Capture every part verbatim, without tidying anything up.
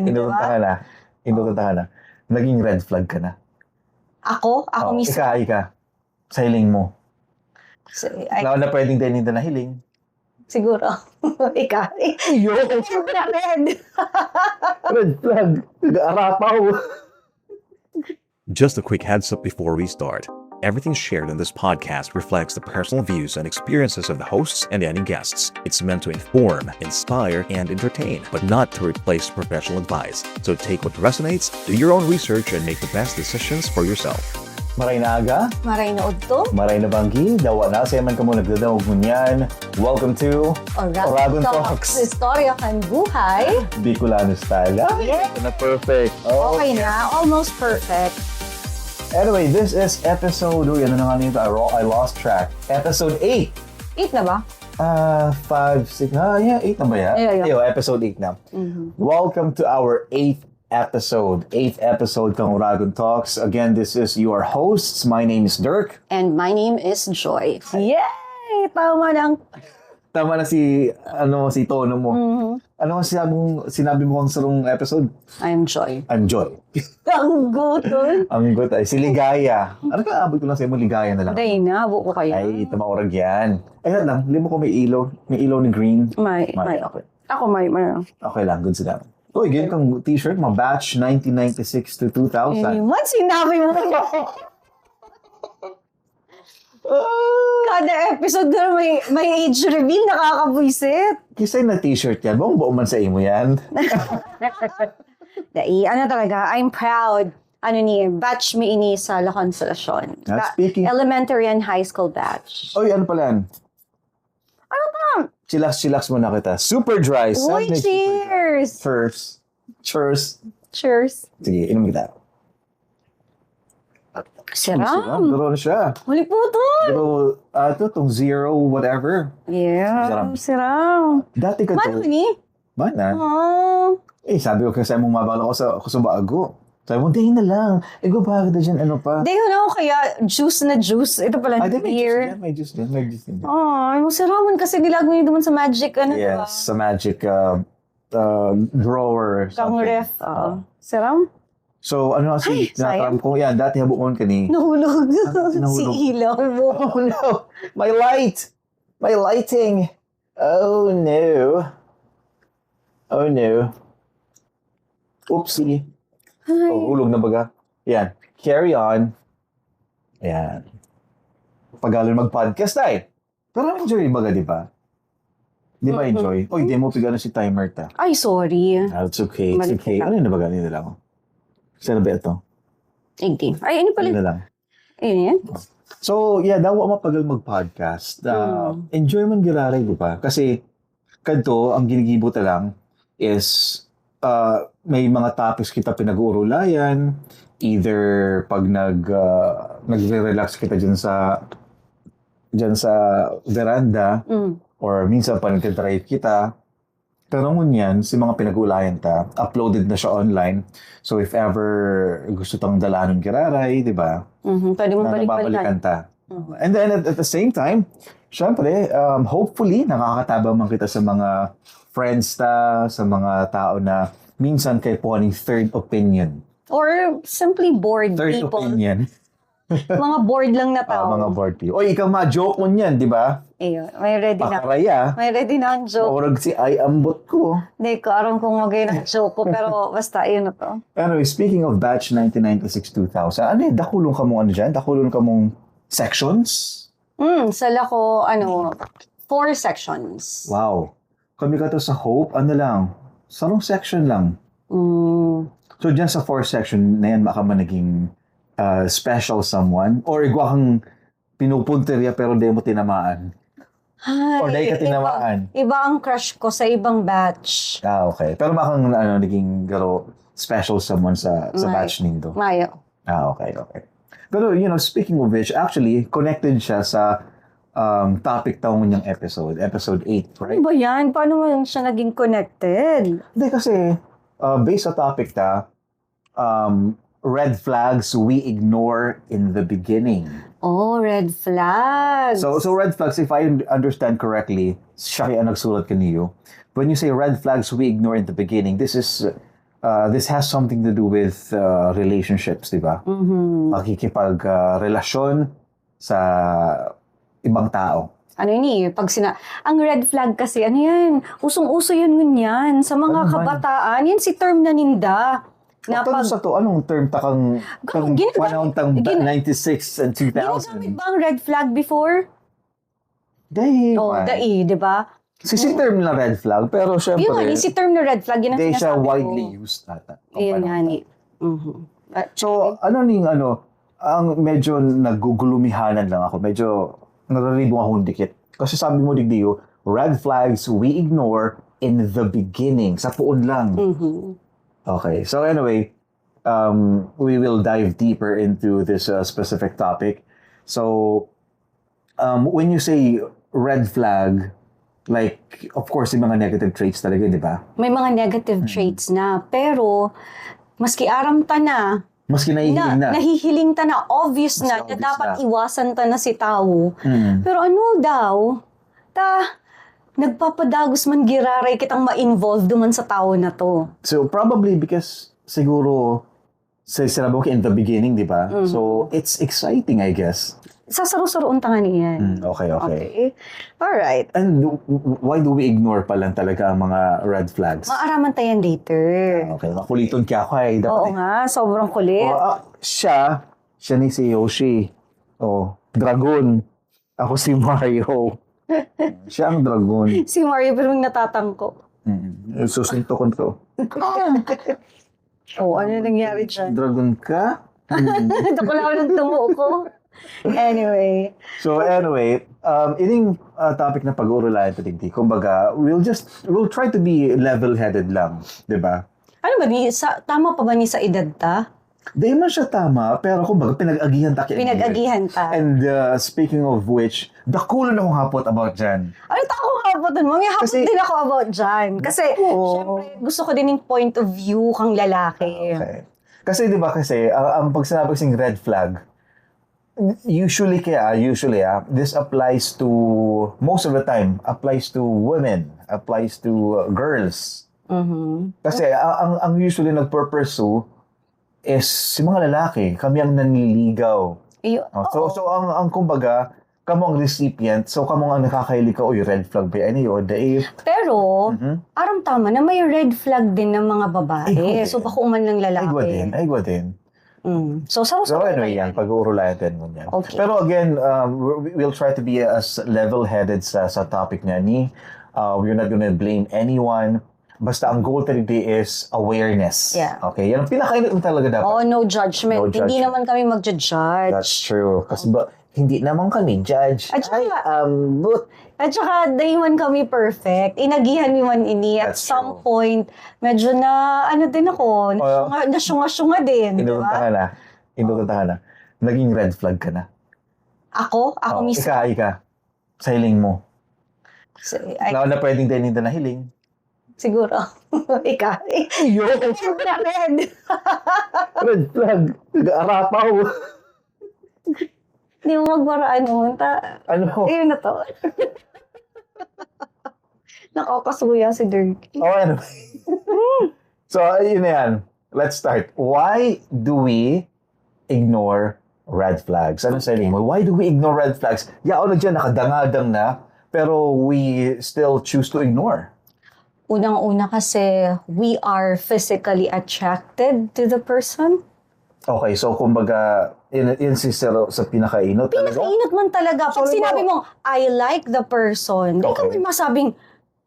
Di ba? Indulto ka na. Indulto ka na. Naging red flag ka na. Ako? Ako Oh, mismo? Ika, ika. Sa hiling mo. So, ay, Wala na pwedeng tinitin na hiling. Siguro. Ika. Iyo! Red na red. Red flag. Nag-aarapaw. Just a quick heads up before we start. Everything shared in this podcast reflects the personal views and experiences of the hosts and any guests. It's meant to inform, inspire, and entertain, but not to replace professional advice. So take what resonates, do your own research, and make the best decisions for yourself. Maray na aga, Maray na udto. maray na banggi, dawa na sa man kamo nagdadangog ngunyan. Welcome to Oragon Talks. Istorya kan buhay. Bicolano Style. Ah, Yes. ito na perfect. Oh. Okay na. Almost perfect. Anyway, this is episode, uy, ano na nga nito? I, ro- I lost track. Episode eight. Eight na ba? Ah, five, six, ah, yeah, eight na ba yan? Yeah, yeah. Yo, episode eight na. Mhm. Welcome to our eighth episode. Eighth episode ng Oragon Talks. Again, this is your hosts. My name is Dirk. And my name is Joy. Yay! Tama ng... Tama na si, ano, si tono mo. Mhm. Ano ang sinabi, mong- sinabi mo ang sarong episode? I'm Joy. I'm Joy. Ang gutol. Ang gutay. Si Ligaya. Ano ka, abot ko lang sa'yo mo, Ligaya na lang. Day na, buko kayo. Ay, ito maurag yan. Ay, lang, hindi mo ko may ilaw. May ilaw ni green. May, May, may. Okay. Ako may, may. Okay lang, good sila. Uy, ganyan kang t-shirt mo, batch nineteen ninety-six to two thousand. Eh, what sinabi mo? Ah, Kada episode na may, may age reveal, nakakabwisit. Kisay na t-shirt yan. Buong buo man sa imo yan. Dai, ano talaga, I'm proud. Ano ni, batch mi ini sa La Consolacion. Ah, Ba- speaking- Elementary and high school batch. Oy, ano pala yan? Ano ka? Chillax, chillax muna kita. Super dry. Uy, Sabi, super dry. Cheers! Cheers. Cheers. Cheers. Sige, inom kita. Siram. Pero ano siya? Huli po to. Pero, ah, ito, itong zero, whatever. Yeah, Siram. siram. Dati ka Mano to. ni? Mana? Oh. Eh, sabi ko kasi mong mabalo ko sa, ko sa bago. Sabi mo, "Di na lang. Eh, go bago na dyan, ano pa?" Day na ako kaya juice na juice. Ito pala, Ah, di, may juice beer. Dyan, may juice dyan, may juice dyan. Oh, yung siraman kasi nilago niyo naman sa magic, ano ba? Yes, sa magic uh, uh, drawer or Kang something. Ref. Oo. Siram? So, ano nga Ay, si, tinatram sayang. Ko yan, dati habuon ka ni. Nahulog. Nahulog. Si ilaw mo. Oh no! My light! My lighting! Oh no! Oh no! Oopsie! Ay. Oh, hulog na baga. Yan. Carry on. Yan. Pagalon mag-podcast ay. Pero enjoy baga, di ba? Di ba Mm-mm. Enjoy? Oy, di mo pigano si timer ta. Ay, sorry. Ah, it's okay, it's Balik okay. kita. Ano na baga nila lang? Saan na ba ito? Hindi. Ay, ano pala? Ano na lang? Ayun yan. So, yeah, dawa mapagal mag-podcast. Uh, Mm. Enjoy man giraray, di ba? Kasi, kadto, ang ginigibo ta lang is uh, may mga topics kita pinag-uurulayan, either pag nag, uh, nagre-relax kita dyan sa dyan sa veranda, Mm. or minsan pa nagdadrive kita. Pero ngunyan, si mga pinag-uulayan ta, uploaded na siya online. So if ever gusto tang dalanon giraray, di ba? Mhm. Pwede mong Na balik-balikan. Nababalikan ta. Mhm. And then at, at the same time, syempre, um, hopefully, nakakatabang man kita sa mga friends ta, sa mga tao na minsan kay po third opinion. Or simply bored Third people. Opinion. Mga bored lang na Ah, tao. Mga bored people. Oy, ikaw ma-joke mo niyan, di ba? Ayun, may ready na. Pakaray ah. May ready na ang joke. Maurag si ay ambot ko. Hindi ko aram kung magay na joke ko, pero basta, yun na to. Anyway, speaking of batch nineteen ninety-six two thousand, ano yun? Dakulong ka mong ano dyan? Dakulong ka mong sections? Hmm, sa Laco, ano, four sections. Wow. Kami ka to sa Hope, ano lang? Sarong section lang. Hmm. So, dyan sa four section na yan, baka man naging uh, special someone? Or igwa kang pinupuntirya pero di mo tinamaan? Ay, Or dahil ka tinamaan? Iba, iba ang crush ko sa ibang batch. Ah, okay. Pero makang ano, naging garo special someone sa sa May- batch nindo. Mayo. Ah, okay, okay. Pero, you know, speaking of which, actually, connected siya sa um, topic taong niyang episode, episode eight, Ano right? Ba yan? Paano man siya naging connected? Hindi, kasi uh, based sa topic ta, um, red flags we ignore in the beginning. Oh, red flags. So, so red flags, if I un- understand correctly, siya kaya nagsulat kaniyo. When you say red flags we ignore in the beginning, this is uh, uh, this has something to do with uh, relationships, di ba? Mhm. Pakikipag uh, relasyon sa ibang tao. Ano yun eh, pag sina... Ang red flag kasi, ano yan? Usong-uso yan ngunyan sa mga Ano man? Kabataan. Yan si term na ninda. Na Ito pag... sa to, anong term ta kang, kang ginagamit- panahon tang gina- ninety-six and Ginagamit two thousand? Ba ang red flag before? Dahil, Oo, man. Dai, di ba? Si, si term na red flag, pero syempre, Yung nga, yung si term na red flag, yun ang hindi siya sinasabi ko. Widely used ata. Ayun nga Ano? ni. Mhm. But, So, ano ning ano, ang medyo nagugulumihanan lang ako, medyo nariribo akong dikit. Kasi sabi mo, digdi, oh, red flags we ignore in the beginning, sa puon lang. Mhm. Okay, so anyway, um, we will dive deeper into this uh, specific topic. So, um, when you say red flag, like, of course, yung mga negative traits talaga, di ba? May mga negative Mm. Traits na, pero maski aram ta na, Maski nahihiling na. Nahihiling ta na, obvious Mas na, na obvious dapat na. Iwasan ta na si tawo. Mm. Pero ano daw? Ta, nagpapadagos man giraray kitang ma-involve duman sa tawo na to. So, probably because siguro, sa sinabi mo in the beginning, di ba? Mhm. So, it's exciting, I guess. Sasaro-saroon ta nga niyan. Mm, okay, okay. Okay. Alright. And w- w- why do we ignore pa lang talaga ang mga red flags? Maaraman ta yan later. Okay, makuliton kaya ako eh. Dapat Oo eh. Nga, sobrang kulit. Oh, ah, siya, siya ni si Yoshi. Oh, dragon. Ako si Mario. Siya ang dragon. Si Mario, pero natatangko. Mm. Susuntok ko to. Oh, ano nangyari dyan? Dragon ka? Mm. Ito ko lang ng tungo ko. Anyway. So anyway, um, ining uh, topic na pag-uurulayan ta digdi, kumbaga, we'll just, we'll try to be level-headed lang, di ba? Ano ba ni sa tama pa ba ni sa edad ta? Di man siya tama, pero kumbaga, pinag-agihan ta ki Pinag-agihan ta. And uh, speaking of which, dakul na akong hapot about dyan. Ano ta ako nga po dun? May hapot Kasi- din ako about dyan. Kasi, Oo. syempre, gusto ko din yung point of view kang lalaki. Okay. Kasi di ba kasi, ang, ang pag sinabi kasing red flag, usually kaya, usually ah, this applies to, most of the time, applies to women, applies to uh, girls. Mhm. Kasi ang, ang, ang usually nagpurpursue is si mga lalaki, kami ang nanliligaw. Iyo- Oh, so, oo. So ang, ang kumbaga, kamo ang recipient, so kamo ang nakakahilig ka, "Uy, red flag ba yan?" Or the if. Pero, Mhm. aram tama na may red flag din ng mga babae. Ay, good So, din. bako man ng Ay, lalaki. good din. Ay, good din. Mm. So, sa So, anyway, yan. Pag-uurulayan din mo yan. Okay. Pero again, um, we- we'll try to be as level-headed sa, sa topic na ni. Uh, we're not gonna blame anyone. Basta ang goal today is awareness. Yeah. Okay? Yan ang pinakainit mo talaga dapat. Oh, no judgment. No Hindi judgment. Naman kami magja-judge. That's true. Kasi ba, hindi naman kami judge. At saka- Ay, um, but, At saka, di man kami perfect. Inagihan mi man ini. At That's some true. Point, medyo na, ano din ako, Oh, nasyunga, nasyunga-syunga din, di ba? Inuuntahan na. Inuuntahan na. Naging red flag ka na. Ako? Ako Oh, mismo? Ika, ika. Sa hiling mo. So, ay, Na, na pwedeng din hindi na hiling. Siguro. Ika. Yun! Red. Red flag. Nag-aarapaw. Di mo magwaraan mo. Ta, Ano? Ayun na to. Nakakasuya si Dirk. Oh, ano? So, ayun na yan. Let's start. Why do we ignore red flags? Ano sa mo? Why do we ignore red flags? Yaon na dyan, nakadangadang na, pero we still choose to ignore. Unang-una kasi, we are physically attracted to the person. Okay, so kumbaga, yun, yun si Sir sa pinakainot. Talaga? Pinakainot man talaga. Pag So, sinabi halimbawa- mong, "I like the person," ikaw Okay. May masabing,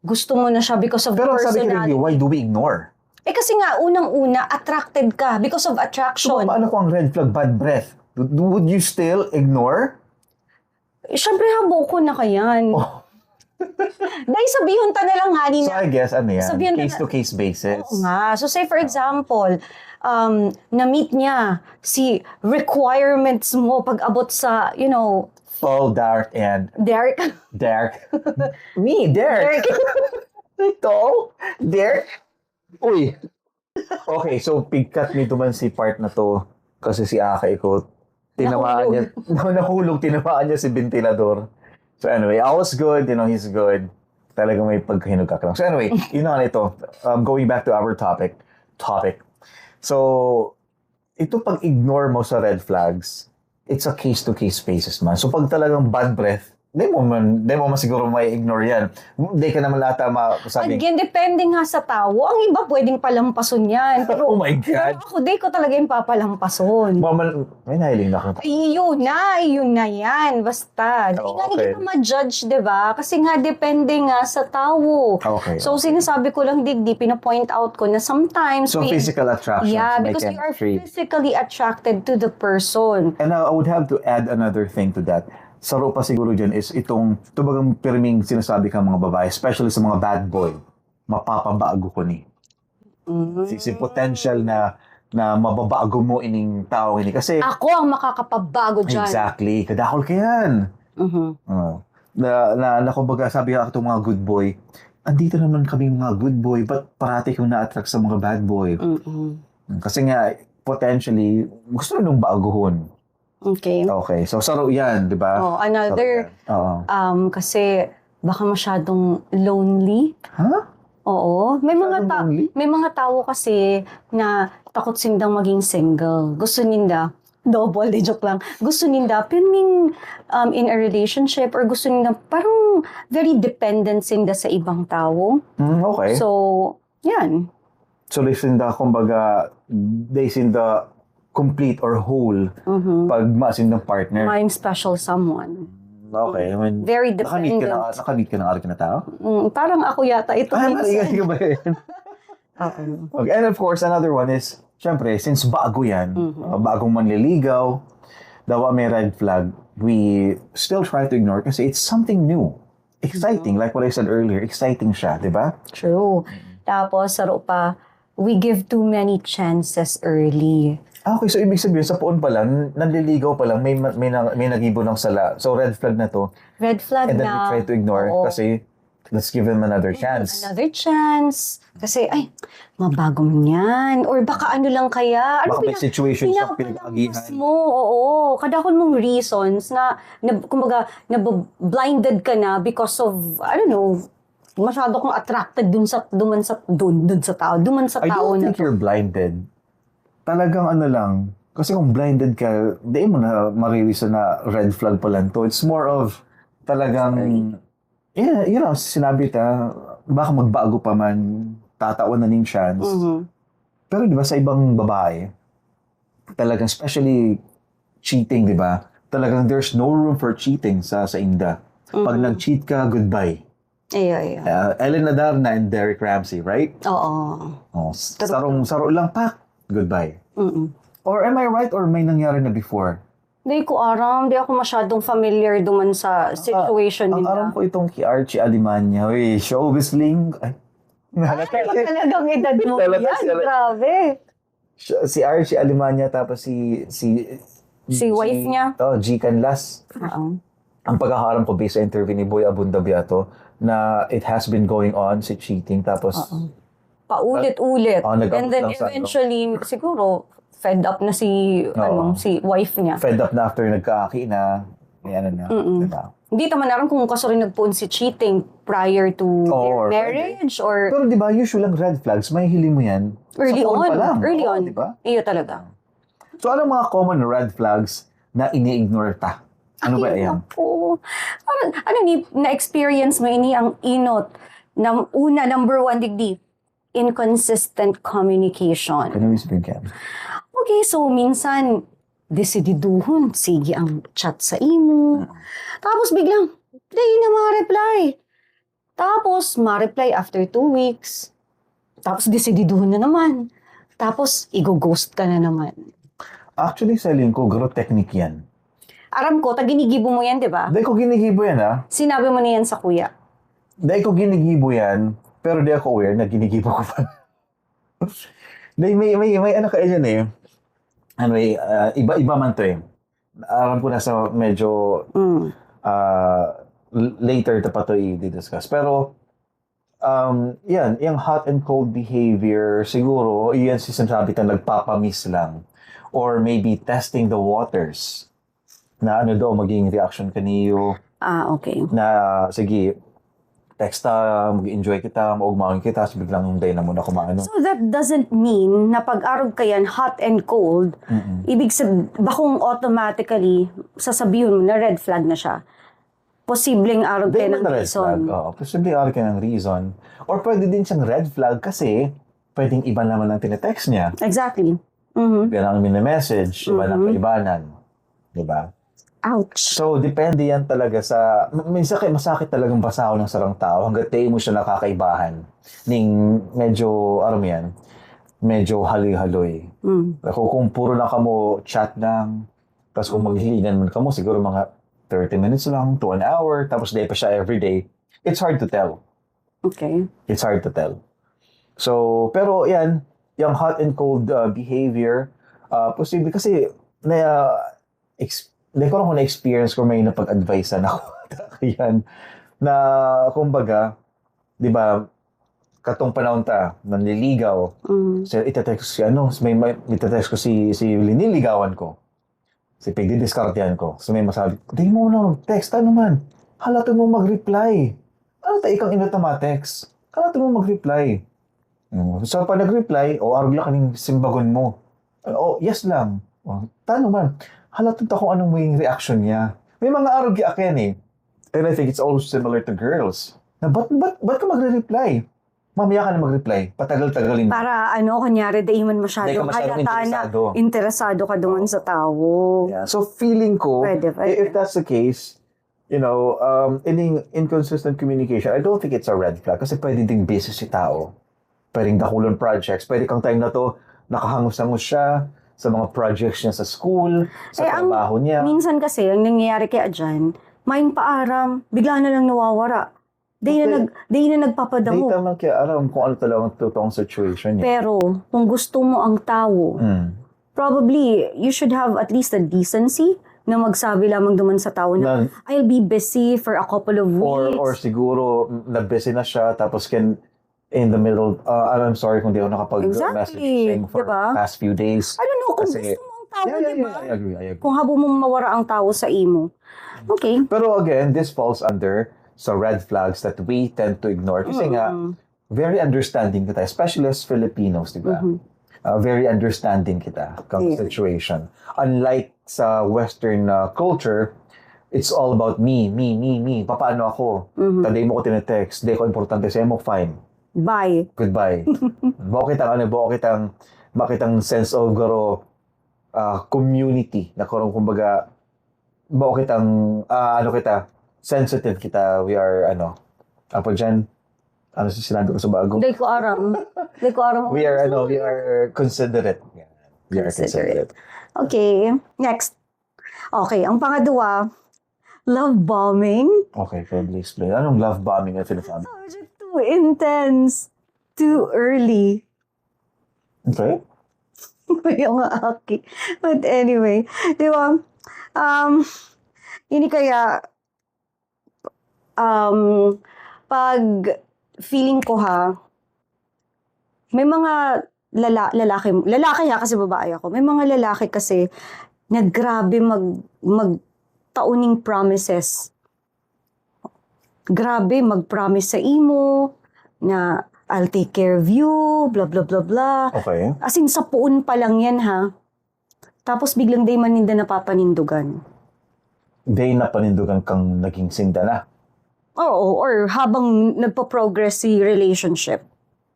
gusto mo na siya because of Pero the ang sabi ko personality. Rin, why do we ignore? Eh kasi nga, unang-una, attracted ka because of So, attraction. Paano kung ang red flag, bad breath? Do- Would you still ignore? Eh, Siyempre, habo ko na kayan. Oh. Dahil sabihon ta na lang nga ni So, I guess, ano yan? Sabihan na- Case-to-case basis. Oo nga. So, say for example, um, na-meet niya si requirements mo pag abot sa, you know, Tall, dark, and Derek. Derek. Me, Derek. Tall, Derek. Uy. Okay, so pigkat mi duman si part na to kasi si Aka iko tinamaan niya, nahulog, tinamaan niya si ventilador. So anyway, I was good, you know, he's good. Talagang may pagkahinugak lang. So anyway, yun na nga ito. Um, going back to our topic. topic. So, ito pag-ignore mo sa red flags, it's a case-to-case basis man. So, pag talagang bad breath, di mo man, di mo man siguro may ignore yan. Di ka naman ata ma-, sabing, Again, depende nga sa tao. Ang iba pwedeng palampason yan. Pero, Oh my God. pero ako, di ko talaga yung papalampason. Maman-, may nahiling na akong Ay, yun na, yun na yan. Basta, di Oh, nga hindi okay. ka ma-judge, di ba? Kasi nga, depende nga sa tao. Okay, So, okay. sinasabi ko lang, digdi, pina-point out ko na sometimes So, we physical attraction, Yeah, may because you are chemistry. physically attracted to the person. And I, I would have to add another thing to that. Saro pa siguro dyan is itong, ito bagang pirming sinasabi ka mga babae, especially sa mga bad boy, mapapabago ko ni. Mm. Si, si potential na, na mababago mo ining tao ini. Kasi Ako ang makakapabago dyan. Exactly. Kadakol ka yan. Mhm. Oo. Na, na, na kumbaga, sabi nga itong mga good boy, "Andito naman kaming mga good boy, ba't parati kang na-attract sa mga bad boy?" Mm-mm. Kasi nga, potentially, gusto na nung baguhon. Okay. Okay. So, saro yan, di ba? Oh, another, Saro yan. Oo. um, kasi baka masyadong lonely. Ha? Oo. May mga Masyadong ta-, lonely? may mga tao kasi na takot sindang maging single. Gusto ninda, double, di joke lang. Gusto ninda, pirming, um, in a relationship or gusto ninda, parang very dependent sinda sa ibang tao. Mm, okay. So, yan. So, they sinda, kumbaga, they sinda complete or whole Mhm. pag masin ng partner. May special someone. Okay, I mean, Very nakamit ka na, dependent. nakamit ka na arki na tao? Mm, parang ako yata ito Ah, minsan. narinig ka ba yun? Oo. Okay, and of course, another one is, syempre, since bago yan, Mhm. uh, bagong manliligaw, dawa may red flag, we still try to ignore kasi it's something new. Exciting, Mhm. like what I said earlier, exciting siya, di ba? True. Tapos, saro pa, we give too many chances early. Ah, okay, so ibig sabihin, sa poon pa lang, nanliligaw pa lang, may ma-, may na-, may nagibo ng sala. So, red flag na to. Red flag And then we na. try to ignore Oo. kasi let's give him another chance. Another chance. Kasi, ay, mabago man yan. Or baka ano lang kaya? Ano Baka may pina-, situation siya pinapalapas pinag-aagihan. mo? Oo. Kadakol mong reasons na, na, kumbaga, na blinded ka na because of, I don't know, masyado kang attracted dun sa, duman sa, dun, dun sa tao, duman sa I tao don't na think to. you're blinded. Talagang ano lang, kasi kung blinded ka, di mo na marirealize na red flag pa lang to. It's more of talagang, Sorry. yeah, you know, sinabi ta, baka magbago pa man, tatawan na ning chance. Mhm. Pero di ba sa ibang babae, talagang especially cheating, di ba? Talagang there's no room for cheating sa, sa inda. Pag Mhm. nag-cheat ka, goodbye. Iyo, iyo. Uh, Ellen Adarna and Derek Ramsey, right? Oo. Oh, s-, True. sarong, saro lang, pak, goodbye. Mm-mm. Or am I right or may nangyari na before? Di ko aram, di ako masyadong familiar duman sa Ang a-, situation ang nila. aram ko itong kay Archie Alemania. Uy, showbiz ling-, ay. Ay, talagang edad mo Talaga yan, sila. grabe. Siya, si Archie Alemania, tapos si, si, Si si, wife niya? oh, G Canlas. Oo. Ang pagkakaaram ko, based sa interview ni Boy Abunda Beato, na it has been going on, si cheating, tapos Oo. Paulit-ulit. Oh, nag-abot And then lang sa ano. eventually, siguro, fed up na si, Oo. ano, si wife niya. Fed up na after nagkaaki na, may ano na, Mm-mm. diba? Hindi ta man aram kung kasuarin nagpoon si cheating prior to Oo, their or pwede. marriage or Pero di ba, usual lang red flags, mahihiling mo yan Early sa poon on. pa lang. Early Oo, on. di ba? Iyo talaga. So, anong mga common red flags na ini-ignore ta? Ano ba Ay, yan? naku. Parang, ano ni, na-experience mo ini ang inot? Na, una, number one, digdi, inconsistent communication. Ano yung sabihin kaya? Okay, so minsan, desididuhon, sige ang chat sa imo. Mm. Tapos biglang, di na ma-reply. Tapos, ma-reply after two weeks. Tapos, desididuhon na naman. Tapos, igo-ghost ka na naman. Actually, sa lingkod, garo technique yan. Aram ko, ta ginigibo mo yan, di ba? Dahil ko ginigibo yan, ah. Sinabi mo na yan sa kuya. Dahil ko ginigibo yan, pero di ako aware na ginigibo ko pa. Dahil may, may, may ano kayo dyan eh. Ano eh, ah, iba-iba man to eh. Alam ko na sa medyo, Mm. ah, l-, later ta pa to i-discuss. Pero, um, yan, yung hot and cold behavior, siguro, yan si sinasabi ta nagpapamiss lang. Or maybe testing the waters. Na ano daw maging reaction kaniyo. Ah, okay. Na, sige, text ta, mag-enjoy kita, maugmaon kita, so biglang hindi na muna kumaano. So that doesn't mean na pag-arog ka yan, hot and cold, Mm-mm. ibig sabihin, bakong automatically, sasabihin mo na red flag na siya. Posibleng arog Hindi kayo naman ng na red reason. flag. Oo, posibleng arog kayo ng reason. Or pwede din siyang red flag kasi pwedeng iba naman ang tinetext niya. Exactly. Mhm. Iba ang mini-message, iba ang Mhm. kaibanan. Diba? Ouch. So, depende yan talaga sa, m- minsan kaya masakit talagang basahon ng sarang tao hanggat di mo siya nakakaibahan. Ning medyo, alam mo yan, medyo haloy-haloy. Mm. Ako, kung puro na kamo chat lang, tapos kung Mm. maghilingan man kamo, siguro mga thirty minutes lang to an hour, tapos di pa siya everyday, it's hard to tell. Okay. It's hard to tell. So, pero yan, yung hot and cold uh, behavior, uh, posible kasi na uh, ex- hindi ko lang kung na-experience ko may napag-advisean ako yan na kumbaga, di ba, katong panahon ta, nanliligaw, Mm. so itatext ko si ano, may, may itatext ko si, si liniligawan ko. Si pigdidiskartehan ko. So may masabi, di mo na text, ano man? Halaton mo mag-reply. Ano ta ikang inot na ma-text? Halaton mo mag-reply. Mm. So pag nag-reply, o arog lang kaning simbagon mo. O, yes lang. O, tano man. Halaton ta kung anong maging reaction niya. May mga arog ya akin eh. And I think it's also similar to girls. Na ba't, ba't, ba't ka magre-reply? Mamaya ka na mag-reply. Patagal-tagalin mo. Para ano, kunyari, dai man Dai ka masyadong masyadong halata na interesado. interesado ka doon sa tao. Yeah. So feeling ko, Pwede, pwede. i- if that's the case, you know, um, ining inconsistent communication, I don't think it's a red flag kasi pwede ding busy si tao. Pwedeng dakulang projects. Pwede kang time na to, nakahangos-hangos siya sa mga projects niya sa school, sa Eh, ang- trabaho niya. Minsan kasi, ang nangyayari kaya dyan, main paaram, bigla na lang nawawara. Di na, Okay. nag, di na Hindi nagpapadamo. naman kaya alam kung ano talaga ang totoong situation niya. Pero, kung gusto mo ang tao, Mm. probably, you should have at least the decency na magsabi lamang duman sa tao na, Na- "I'll be busy for a couple of weeks." Or, or siguro, na-busy na siya, tapos can, in the middle, uh, I'm sorry kung di ako nakapag-message. Exactly. Saying for Diba? past few days. I don't know kung Kasi- gusto mo ang tao, Yeah, yeah, di ba? yeah, I agree, I agree. Kung habo mong mawara ang tao sa imo. Okay. Pero again, this falls under sa red flags that we tend to ignore. Kasi nga, Mm. very understanding kita, especially as Filipinos, di ba? Mhm. Uh, very understanding kita kang Yeah. situation. Unlike sa Western uh, culture, it's all about me, me, me, me. Paano ako? Mhm. Taday mo ko tinetext, di ko importante sa mo, fine. Bye. Goodbye. Buo kitang, ano, buo kitang, buo kitang sense of garo, ah, community na kurang, kumbaga, buo kitang, ah, ano kita, sensitive kita, we are, ano, apo dyan, ano si sinabi ko sa bago? Di ko aram. Di ko aram. We are, ano, we are considerate. Yan. We are Considerate. considerate. Okay. Next. Okay. Ang pangadwa, love bombing. Okay, kindly explain. Anong love bombing ang sinasabi? Oh, is it too intense? Too early? Okay. Yung aki. But anyway, di ba? Um, ini kaya, um, pag feeling ko ha, may mga lala, lalaki, lalaki ha, kasi babae ako. May mga lalaki kasi na grabe mag, magtao ning promises. Grabe mag-promise sa imo na, "I'll take care of you," blah, blah, blah, blah. Okay. As in, sa puon pa lang yan ha. Tapos biglang di man ninda napapanindugan. Di napanindugan kang naging sinda na. Oo, or habang nagpo-progress si relationship.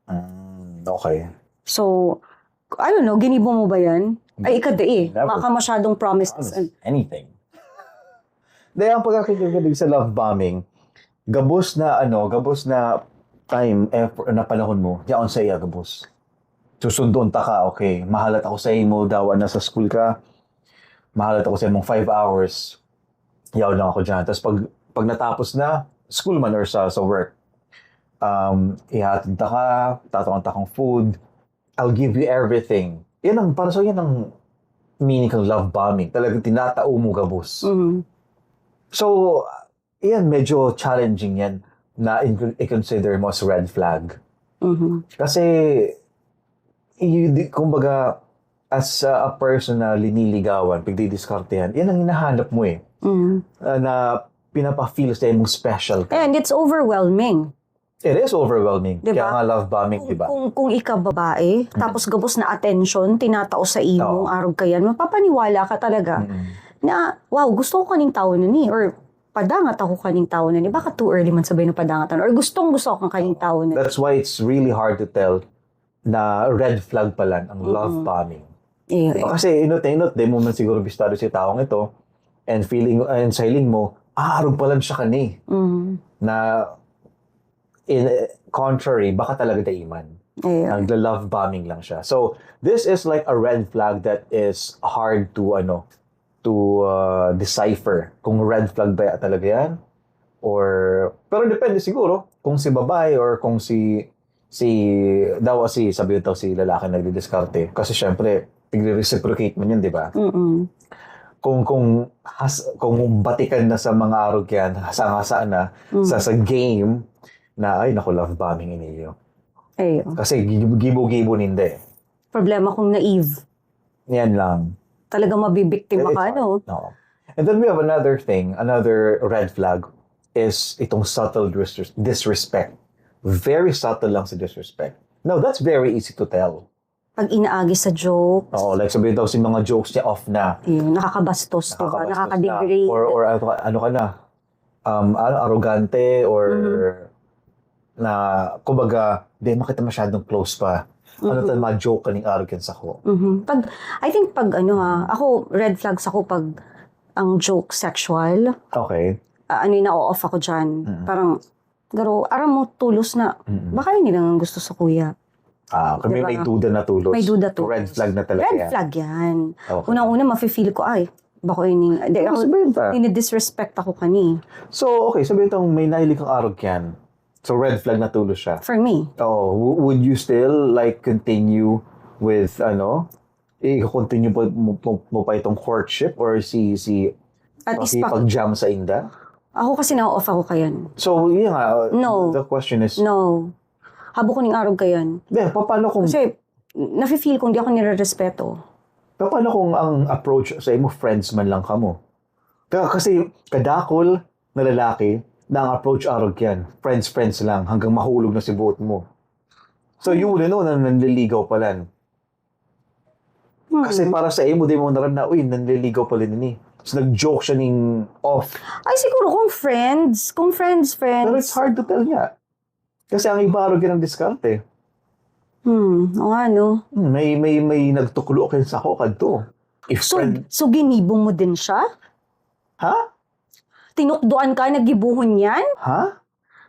Mm, okay. So, I don't know, ginibo mo ba yan? Ay, ika di eh. Never. Baka masyadong promises. Promise anything. Dahil ang pagkakaibigan sa love bombing, gabos na ano, gabos na time, effort, na panahon mo, yaon sa iya gabos. Susundon ta ka, okay, mahalat ako sa imo, dawa na sa school ka, mahalat ako sa imong five hours, yaon lang ako dyan. Tapos pag, pag natapos na, school man or sa, sa work, um, ihatid ta ka, tatawan ta kang food, I'll give you everything. Yan ang, para sa yan ang meaning ng love bombing. Talagang tinatao mo gabos. Mhm. So, yan, medyo challenging yan na in- i-consider mo as red flag. Mhm. Kasi, you, di- kumbaga, as a, a person na liniligawan, pigdidiskartehan, yan ang hinahanap mo eh. Mhm. Ah, na pinapa-feel sa imong special ka. And it's overwhelming. It is overwhelming. Diba? Kaya nga love bombing, di ba? Kung, kung ikaw babae, tapos gabos na attention, tinatao sa imong Oo. arog kayan, mapapaniwala ka talaga Mm-mm. na, wow, gusto ko kaning tao na ni, or padangat ako kaning tao na ni. Baka too early man sabihin na padangat na, or gustong gusto ako kaning tao na ni. That's why it's really hard to tell na red flag pala ang love bombing. Eh, Diba? Kasi inot na inot, di mo man siguro bistado si taong ito, and feeling, and sa hiling mo, ah, arog pala siya kani. mm, Na, in, contrary, baka talaga daiman. eh, Nagla-love bombing lang siya. So, this is like a red flag that is hard to, ano, to uh, decipher kung red flag ba talaga yan. Or, pero depende siguro kung si babae or kung si, si, daw si, sabi daw si lalaki nagdidiskarte. Kasi syempre, tigre-reciprocate man yun, di ba? mm, Kung, kung, has, kung batikan na sa mga arog yan, hasa-hasa na, sa, sa game, na, ay, naku, love bombing iniyo. eh, Kasi gi- gibo-gibo ninda eh. Problema kung naive. Yan lang. Talaga mabibiktima It's ka, hard. no? No. And then we have another thing, another red flag is itong subtle dis- disrespect. Very subtle lang sa disrespect. Now, that's very easy to tell. Pag inaagi sa joke, Oo, like sabihin daw si mga jokes niya off na. Yun, nakakabastos, diba? Nakakabastos Nakakadegrade. Na. Or, or ano, ano ka na, um, ano, arogante or na, kumbaga, di makita masyadong close pa. Ano to, mga joke kaning arrogance ako. Mhm. Pag, I think pag ano ha, ako red flags ako pag ang joke sexual. Okay. Ah, ano yung na-off ako dyan. Parang, garo, aram mo, tulos na. Baka yun lang ang gusto sa kuya. Ah, kami Diba? May duda na tulos. May duda tulos. Red flag na talaga Red yan. flag yan. Okay. Unang-una, mafe-feel ko, ay, bako ini, hindi, Ano ako, sabihin pa? Dinidisrespect ako kani. So, okay, sabihin tong may nahilig kang arog yan. So, red flag na tulos siya. For me. Oh, w- would you still like continue with ano? I-continue pa mo, mo, mo pa itong courtship or si si At least pa, pag-jam sa inda? Ako kasi na-off ako kayan. So, yun nga. No. The question is, No. Habo ko ning arog kayan. Hindi, pa- paano kung Kasi, nafe-feel kong di ako nire-respeto. Paano kung ang approach sa imo, friends man lang kamo? Ka- Kasi kadakol na lalaki na ang approach arog yan. Friends, friends lang hanggang mahulog na si buot mo. So you will know na nanliligaw pala. Kasi para sa imo, di mo naran na, uy, nanliligaw pala nini. So nag-joke siya ning off. Ay, siguro kung friends, kung friends, friends. Pero it's hard to tell niya. Kasi ang iba arog yan ang diskarte. Hmm, o ano. Hmm, may may may nagtuklo kay sako kadto. If So, friend, so ginibo mo din siya? Ha? Tinukdoan ka, nagibuhon yan? Ha?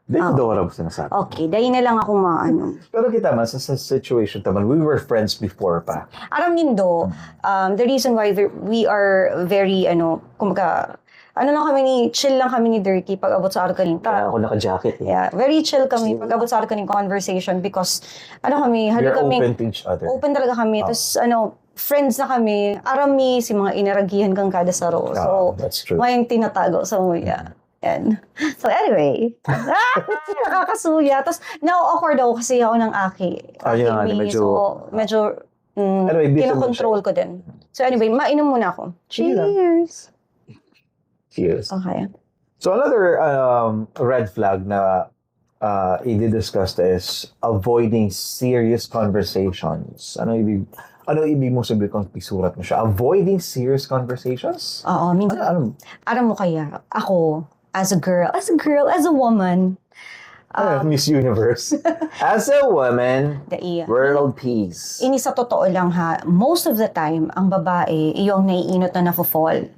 Di ko daw alam sinasabi. Okay, dahil na lang ako maano. Pero kita man, sa, sa situation taman, we were friends before pa. Aram nindo, um, the reason why we, we are very, ano, kumbaga, ano lang kami ni, chill lang kami ni Dirty pag abot sa arog kaning Kaya ako naka-jacket eh. Yeah, very chill kami pag abot sa arog kaning conversation because, ano kami, We hali are kami, open to each other. Open talaga kami. Tapos, ano, friends na kami. Aram mi si mga inaragihan kang kada saro. So, Ah, that's true. May tinatago sa muya. Yan. So, anyway. Ah, nakakasuya. Tapos, na-awkward ako kasi ako ng aki. Ah, yun nga, Aki, medyo- so, medyo, mm, Anyway, bitin lang kinokontrol siya. Ko din. So, anyway, mainom muna ako. Sige lang. Cheers! Cheers. Okay. So another um, red flag na uh, i-discuss is avoiding serious conversations. Ano ibig ano ibig mo sabihin kung isurat mo siya? Avoiding serious conversations? Oo, minsan, Ano, ano? Aram mo kaya, ako, as a girl, as a girl, as a woman, Ano, Miss Universe? As a woman, dai. world peace. Ini sa totoo lang ha, most of the time, ang babae, iyong naiinot na nafo-fall.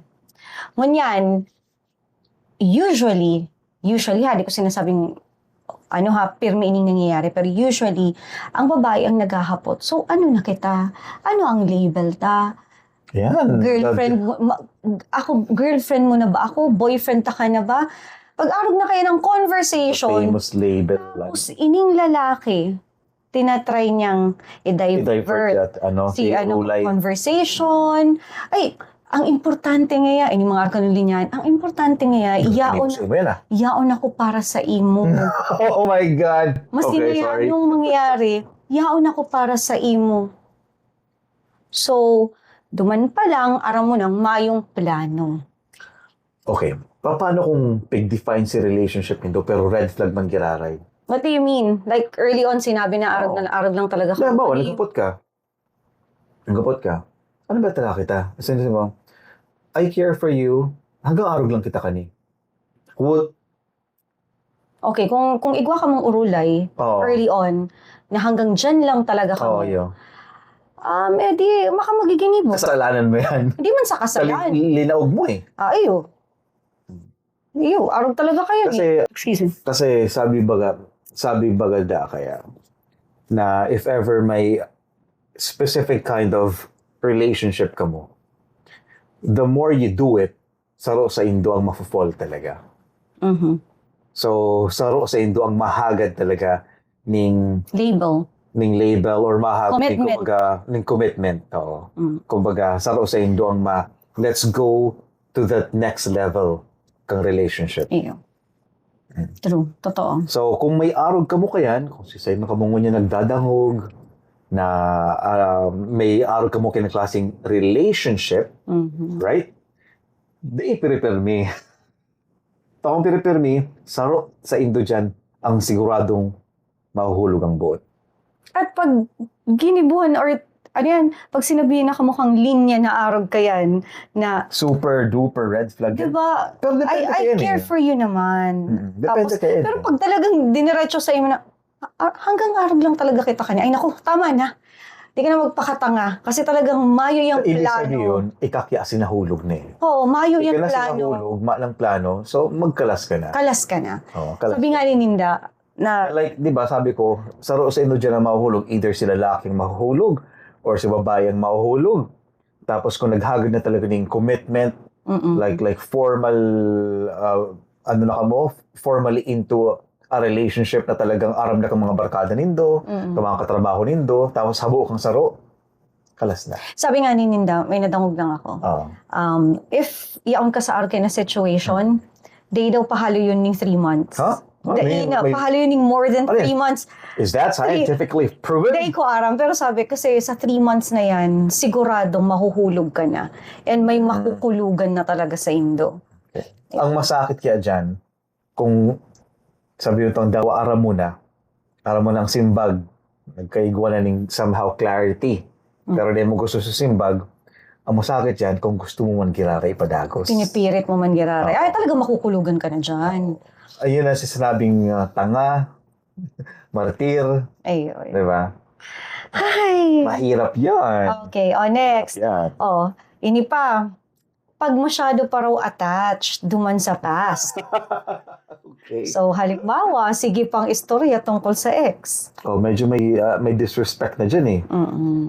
Ngunyan, usually, usually ha, di ko sinasabing, ano ha, pirmi ining nangyayari, pero usually, ang babae ang naghahapot. So, ano na kita? Ano ang label ta? Yan. Girlfriend mo, ma- ako, girlfriend mo na ba ako? Boyfriend ta ka na ba? Pag-arog na kayo ng The conversation, famous label. tapos ining lalaki, tinatry niyang i-divert, I-divert that, ano, si si ano, Ulay. Conversation. Ay, ang importante nga, ini mga arkanong linyahan, ang importante nga, yaon, Gusto mo yan ah. Yaon ako para sa imo. Oh my God. Mas Okay, hinayaan sorry. Yung mangyayari, yaon ako para sa imo. So, duman pa lang, aram mo nang mayong plano. Okay. Pa-, paano kung pig-define si relationship nindo, pero red flag man giraray? What do you mean? Like, early on, sinabi na arog, Oo. na, arog lang talaga Halimbawa, kami. Nagkapot ka. Nagkapot ka. Ano ba talaga kita? Sabi mo, "I care for you. Hanggang arog lang kita kani." What? Okay, kung, kung igwa ka mong urulay, Oo. early on, na hanggang dyan lang talaga Oo, kami. Yun. Um, eh di, maka magiging ibo. Kasalanan mo yan. Hindi man sa kasalanan. Linaog mo eh. Ah, iyo. Iyo, arog talaga kayo. Kasi, Excuse me. Kasi sabi baga, sabi baga da kaya, na if ever may specific kind of relationship ka mo, the more you do it, saro sa indo ang mafo-fall talaga. Mhm. So, saro sa indo ang mahagad talaga ning Label. ning label or mahagad ning, Commitment. Kumbaga, ning commitment. Oo. Mm. Kumbaga, saro sa indo ang ma let's go to that next level kang relationship. Iyo. True. Totoo. So, kung may arog kamo kayan, kung si Simon kamo ngunyan nagdadangog, na ah, may arog kamo kinaklaseng relationship, Mhm. right? Di piripirmi. Takong piripirmi, saro sa indo dyan ang siguradong mahuhulog ang boat. At pag ginibuhan or ano yan, pag sinabihan na kamo kang linya na arog kayan, na, Super duper red flag. di yan. ba, Pero I, depende I kayo care eh. for you naman. Mm, depende Tapos, kayo eh. Pero pag talagang diniretso sa imo na, "Ah, hanggang arog lang talaga kita kanya. Ay naku, tama na. Di ka na magpakatanga." Kasi talagang mayo yung Ibig plano. Sabihin, ikakya sinahulog na eh. Oo, mayo Ika yung na plano. Sinahulog, malang plano. So, magkalas ka na. Kalas ka na. Oo, kalas Sabi nga ni Ninda, na Like, di ba, sabi ko, saro sa indo dyan ang mahuhulog. Either si lalaki ang mahuhulog or si babae ang mahuhulog. Tapos kung naghagad na talaga ng commitment, Mm-mm. like like formal, uh, ano na kamo, formally into a relationship na talagang aram na kang mga barkada nindo, Mm. kang mga katrabaho nindo, tapos habo kang saro, kalas na. Sabi nga ni Ninda, may nadangog lang ako. Oo. Um, if yaon ka sa arke na situation, day daw pahalo yun ning three months. Ha? Day May- na, may- pahalo yun ning more than Ano yan? three months. Is that scientifically proven? Day ko aram, pero sabi kasi sa three months na yan, siguradong mahuhulog ka na. And may Hmm. makukulugan na talaga sa indo. Ang masakit kaya dyan, kung sabi mo itong dawa aram mo na, aram mo na ang simbag, nagkaigwa na ning somehow clarity. Pero di mo gusto sa simbag, ang masakit dyan kung gusto mo man giraray ipadagos. Pinipirit mo man giraray. Oo. Ay, talaga makukulugan ka na dyan. Ayun na si sinabing ah, tanga, martir, Ay, ay. di ba? Ay. Mahirap yan. Okay, oh, next. Yan. Oh, ini pa. Pag masyado pa raw attached, duman sa past. Okay. So, halimbawa, sige pang istorya tungkol sa ex. Oh, medyo may ah, may disrespect na dyan eh. Mm-mm.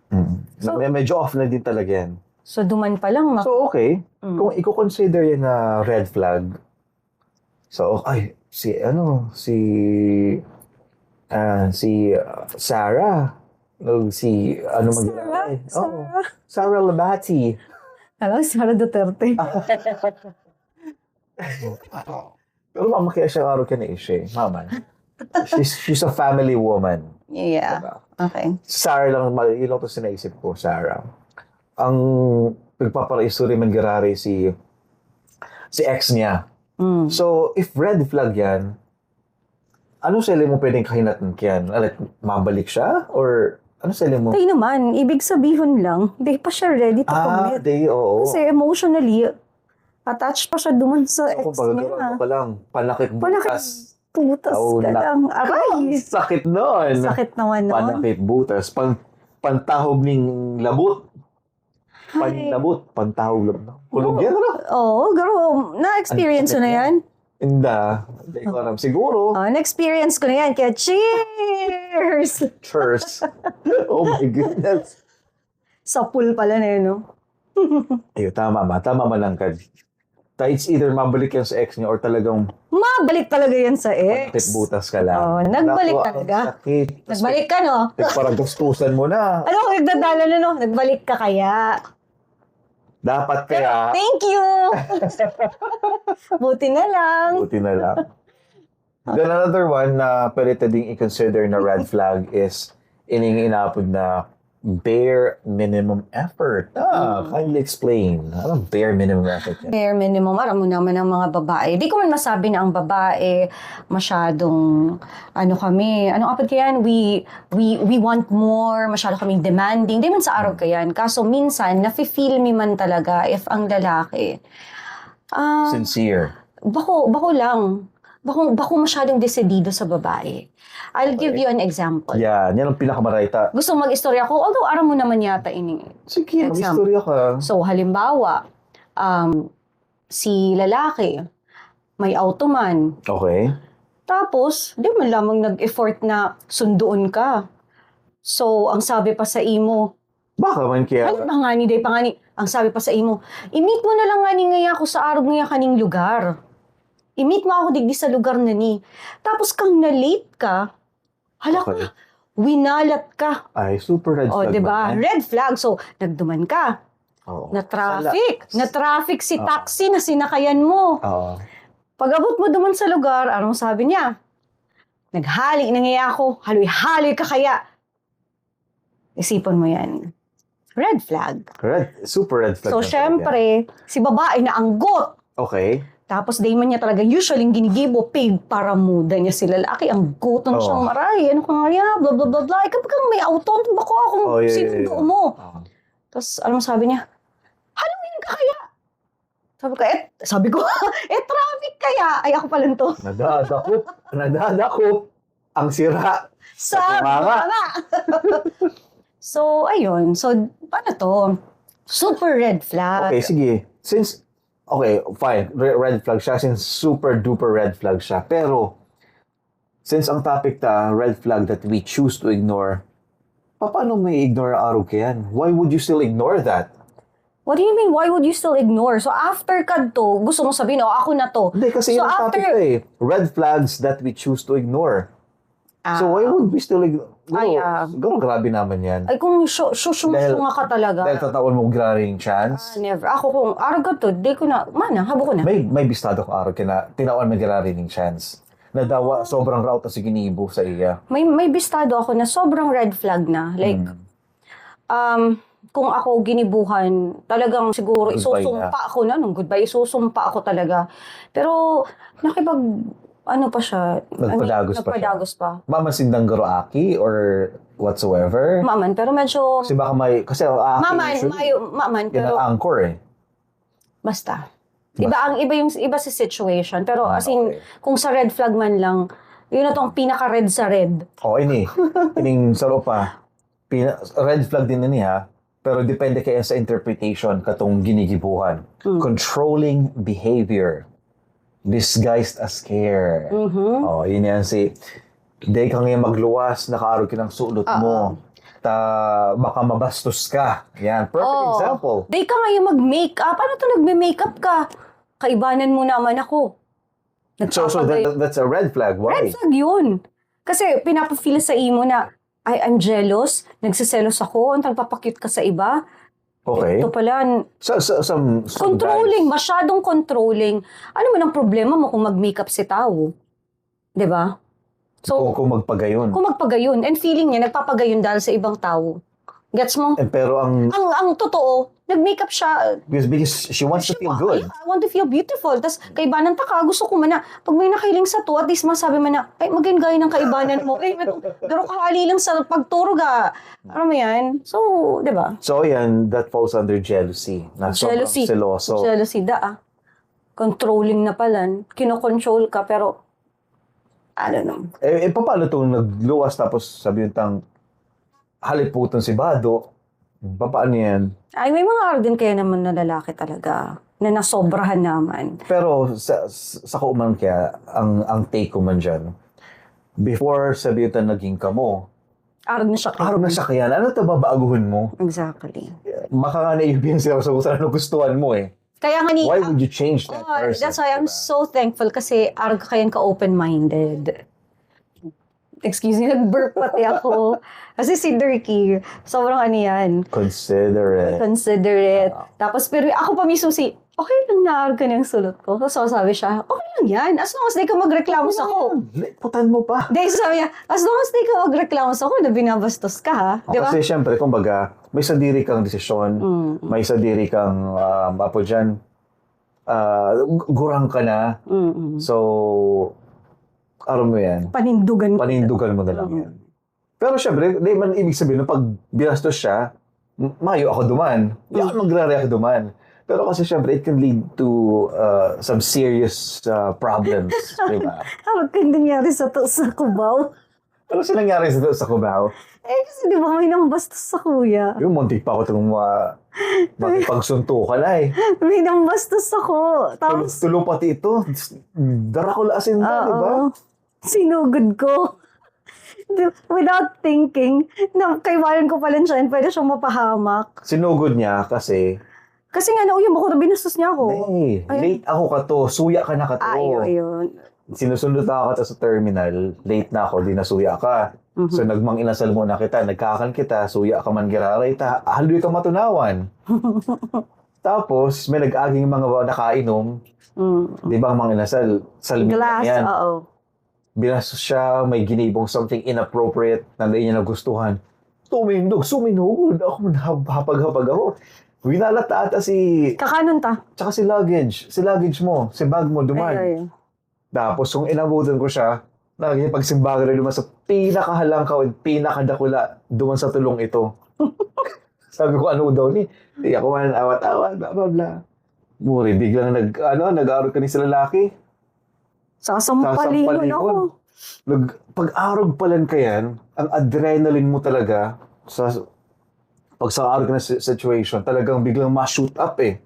Mm. Med- medyo off na din talaga yan. So, duman pa lang, ma- So, okay. Mm. Kung i-consider yan na red flag, so, ay, si, ano, si, ah, si ah, Sarah, o si, ano, Sarah? mag- Oo. Sarah? Sarah Labati. Hello, Sarah Duterte. Pero mama kaya siya araw ka na ishe. Mama. She's, she's a family woman. Yeah. Diba? Okay. Sarah lang, mal- yun lang to sa naisip ko, Sarah. Ang nagpaparaisuri man giraray si si ex niya. Mm. So, if red flag yan, ano sa mo pwedeng kahinatnan yan? Like, mabalik siya? Or ano sa mo? Tayo naman, ibig sabihin lang, di pa siya ready to Ah, commit. Di, oo. Kasi emotionally, attached pa siya duman sa So, ex kumbaga, niya. gano'n pa lang, panakit Panakit butas. butas Oh, ka na- lang. Aray! Sakit nun. Sakit naman nun. Panakit butas. Pan, pantahob ning labot. Ay. Panlabot. Pantahob labot. Kulog yan, ano? Oo, garo. Na-experience ko na yan. Inda. Hindi ko alam. Siguro. Oh, na-experience ko na yan. Kaya cheers! Cheers. Oh my goodness. Sa pool pala na yun, no? Ayun, tama ma. Tama man lang, Kad. Ta-, it's either mabalik yan sa ex niya or talagang Mabalik talaga yan sa panakit ex. butas ka lang. Oh, nagbalik Naku, talaga. Ang sakit. Tas Nagbalik ka, no? Nagparagastusan mo na. Ano, nagdadala na, no? Nagbalik ka kaya. Dapat kaya, Thank you! Buti na lang. Buti na lang. Then another one na pwede ta ding i-consider na red flag is ining inapod na Bare minimum effort. Ah, kindly explain. Ano bare minimum effort yan? Bare minimum, aram mo naman ang mga babae. Di ko man masabi na ang babae masyadong, ano kami, anong apod kayan? We, we, we want more, masyado kaming demanding. Di man sa arog kayan. Kaso minsan, nafe-feel mi man talaga if ang lalaki, ah, Sincere. bako, bako lang. Bako, bako masyadong desidido sa babae. I'll give you an example. Yan, yan ang pinakamarayta. Gusto mag-istorya ko, although aram mo naman yata ini. Sige, Example. mag-istorya ka. So, halimbawa, um, si lalaki, may auto man. Okay. Tapos, di man lamang nag-effort na sunduon ka. So, ang sabi pa sa imo, Baka man kaya... Ano ba nga ni, day pa nga ni, ang sabi pa sa imo, i-meet mo na lang nga ni ngaya ako sa arog ngaya kaning lugar. I-meet mo ako digdi sa lugar na ni. Tapos kang na-late ka, hala ka, Okay. winalat ka. Ay, super red O, flag di ba? naman. Red flag. So, nagduman ka. Oo. Na-traffic. Sala- Na-traffic si Oo. taxi na sinakayan mo. Oo. Pag-abot mo duman sa lugar, anong sabi niya? Naghali na ngaya ako. Haloy-haloy ka kaya. Isipon mo yan. Red flag. Red, super red flag So, na talaga. syempre, si babae na anggot. Okay. Tapos, day man niya talaga, usually, yung ginigibo, pig, para muda niya si lalaki. Ang gutom Oo. siyang maray. Ano ka nga yan? Blah, blah, blah, blah. Ikaw, pag may auto, ano ba ko? Kung Oh, yeah, yeah, sinundo yeah. mo. Oo. Tapos, anong sabi niya? Haluin ka kaya? Sabi ko, eh, sabi ko, eh, traffic kaya? Ay, ako pala to. Nadadakop. Nadadakop. Ang sira. Sa Sa bunganga. bunganga. So, ayun. So, paano to? Super red flag. Okay, sige. Since, okay, fine. Re- red flag siya since super duper red flag siya. Pero, since ang topic ta, red flag that we choose to ignore, pa- paano may ignore ang arog kayan? Why would you still ignore that? What do you mean? Why would you still ignore? So, after kadto, gusto mo sabihin, oh, ako na to. Hindi, kasi So, yun ang topic after- ta eh. Red flags that we choose to ignore. So, why Ah. would we still ignore? Ay, ah. Siguro grabe naman yan. Ay, kung syu- syu- syu- Dahil- syunga ka talaga. Dahil tatawan mo graring chance. Ah, never. Ako kung araw ka to, di ko na, mana, habo ko na. May, may bistado ko arog kaya na tinawan mo graring chance. Nadawa, sobrang raot na si ginibo sa iya. May, may bistado ako na sobrang red flag na. Like, Hmm. um, kung ako ginibuhan, talagang siguro Goodbye isusumpa ako na, nung goodbye, isusumpa ako talaga. Pero, nakipag, ano pa siya, I mean, Nagpadagos pa siya. nagpadagos pa. Maman sindang garo aki or whatsoever. Maman, pero medyo, Kasi baka may, kasi ang aki maman, usually, mayo, maman, yan pero ang anchor eh. Basta. Iba ang iba yung iba sa situation, pero Ah, as in, okay. Kung sa red flag man lang, yun na tong pinaka-red sa red. O, ini. Ining saro pa. Pina, red flag din ini ha. Pero depende kaya sa interpretation katong ginigibuhan. Mm. Controlling behavior disguised as care. Mhm. Oh, yun yan si, "Di ka ngayon magluwas, nakaarog ka ng sulot Oo. mo. Ta, baka mabastos ka." Yan, perfect Oh. example. Di ka ngayon mag-makeup. Ano to nagme-makeup ka? Kaibanan mo naman ako. So, so Nagpapagay- that, that's a red flag. Why? Red flag yun. Kasi pinapafeel sa imo na, "Ay, I'm jealous. Nagsiselos ako. Ang nagpapakit ka sa iba." Okay. Ito pala, So, so, some, some controlling. guys- Masyadong controlling. Ano man ang problema mo kung mag-makeup si tao? Di ba? kung, So, kung magpagayon. kung magpagayon, and feeling niya, nagpapagayon dahil sa ibang tao. Gets mo? Eh, pero ang, Ang ang totoo, nag-makeup siya. because, because she wants to feel good. Yeah, I want to feel beautiful. Tapos, kaibanan ta ka, gusto ko man na, pag may nakahiling sa to, at least masabi man na, "Ay, maging gaya ng kaibanan mo." Ay, pero kahali lang sa pagturog ah. Alam mo yan? So, di ba? So, yan, that falls under jealousy. Na sobrang Jealousy. Seloso. Jealousy, da ah. Controlling na pala. Kinokontrol ka, pero, I don't know. Eh, eh, paano itong nagluwas tapos sabi yung tang haliputan si Bado? Paano yan? Ay, may mga araw din kaya naman na lalaki talaga na nasobrahan naman. Pero sa, sa, sa kauman kaya, ang, ang take ko man dyan, before sabi yung naging kamo, Araw na siya kaya. araw na siya kaya, ano ito babaaguhon mo? Exactly. Maka nga na-, yun siya sa kung saan gustuhan mo eh. Kaya nga ni, Why would you change that Oh, person? that's why I'm Diba? so thankful kasi araw ka kayang ka-open-minded. Excuse me, nag-burp pati ako. Kasi si Dirky, sobrang ano yan, Considerate. Considerate. Ah. Tapos, pero ako pa mismo si, okay lang na arog ka niyang sulot ko. So, sabi siya, okay lang yan. As long as di ka magreklamo sa ko. Putan mo pa. Dahil sabi niya, as long as di ka magreklamo sa ko na binabastos ka, ha? Di ba? Kasi syempre, kumbaga, may sadiri kang desisyon, Mm. may sadiri kang, um, apo dyan, ah, gu- gurang ka na. Mm-mm. So, aram mo yan, Panindugan ko. panindugan mo na lang yan. Pero syempre, di man ibig sabihin na pag binastos siya, m- mayo ako duman. Di ako magre-react duman. Pero kasi syempre, it can lead to uh, some serious uh, problems. Di ba? Ano kaya nangyari sa to sa Cubao? Ano siya nangyari sa, sa Cubao? Eh, kasi di ba may nambastos sa kuya? Yung muntik pa ako itong ma makipagsuntukan ay. May nambastos ako. Tapos, Tulo pati ito. Darakula asin na, di ba? Oo. Sinugod ko. Di- Without thinking, na kaiwanan ko pala siya and pwede siyang mapahamak. Sinugod niya kasi, Kasi nga, nauyam ako na binastos niya ako. hey, Ay. Late ako ka to. Suya ka na ka to. Ah, yun, yun. Sinusundo na ako sa terminal, late na ako, di nasuya ka. Mhm. So, nagmang inasal muna kita, nagkakan kita, suya ka man giraray ta, haloy ka matunawan. Tapos, may nag-aging mga nakainom, Mm. di ba ang mga inasal, salmig lang Glass, yan. Oo. Binastos siya, may ginibong something inappropriate na hindi niya nagustuhan. Tumindog, suminugod. Ako, hap- hapag-hapag ako. Winalat ata si, Kakanon ta. tsaka si luggage. Si luggage mo, si bag mo, duman. Ay, ay. Tapos, kung inabutan ko siya, nakikipagsimbagan na duman sa pinakahalangkaw at pinakadakula duman sa tulong ito. Sabi ko, ano daw ni? Di ako man awat-awat, bla, bla, bla. Muri, biglang nag, ano, nag-arog kani sa lalaki. Sasampalingon Sasampalingon. Ako. Nag, pag-arog pa lang kayan, ang adrenaline mo talaga, sa pag sa arog na si- situation, talagang biglang ma-shoot up eh.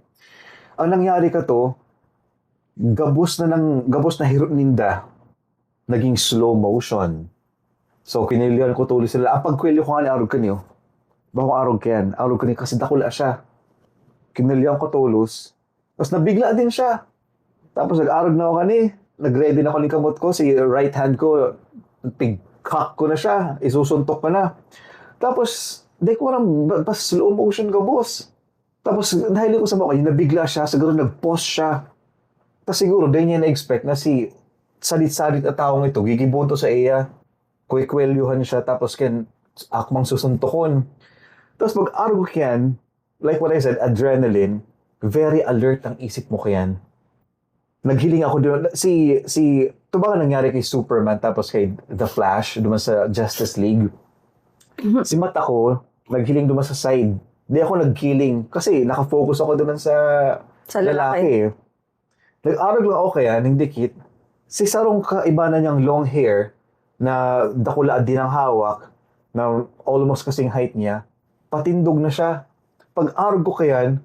Ang nangyari ka to, gabos na nang, gabos na hirot ninda, naging slow motion. So, kinilihan ko tulos sila. Ang pagkwelyo ko nga ni arog kaniyo, bako arog kayan, arog kaniyo kasi dakula siya. Kinilihan ko tulos, tapos nabigla din siya. Tapos nag-arog na ako kani, nag-ready na ako ni kamot ko, si right hand ko, pigkak ko na siya, isusuntok ko na. Tapos, di ko alam, ba, ba slow motion ka, boss? Tapos, nahiling ko sa mga kanya, nabigla siya, siguro nag-pause siya. Tapos siguro, di niya na-expect na si salit-salit na taong ito, gigiboto sa iya, kwekwelyuhan siya, tapos kan akmang susuntokon. Tapos pag-arog ko yan, like what I said, adrenaline, very alert ang isip mo kayan. Naghiling ako doon. Si, si, ito ba nga nangyari kay Superman tapos kay The Flash, doon sa Justice League? Si mata ko, naghiling doon sa side. Di ako nagkiling kasi nakafocus ako doon sa, Sa lalaki. eh. Nag-arog lang ako kaya, ning dikit. Si sarong kaiba na niyang long hair na dakula din ang hawak, na almost kasing height niya, patindog na siya. Pag-arog ko kayan,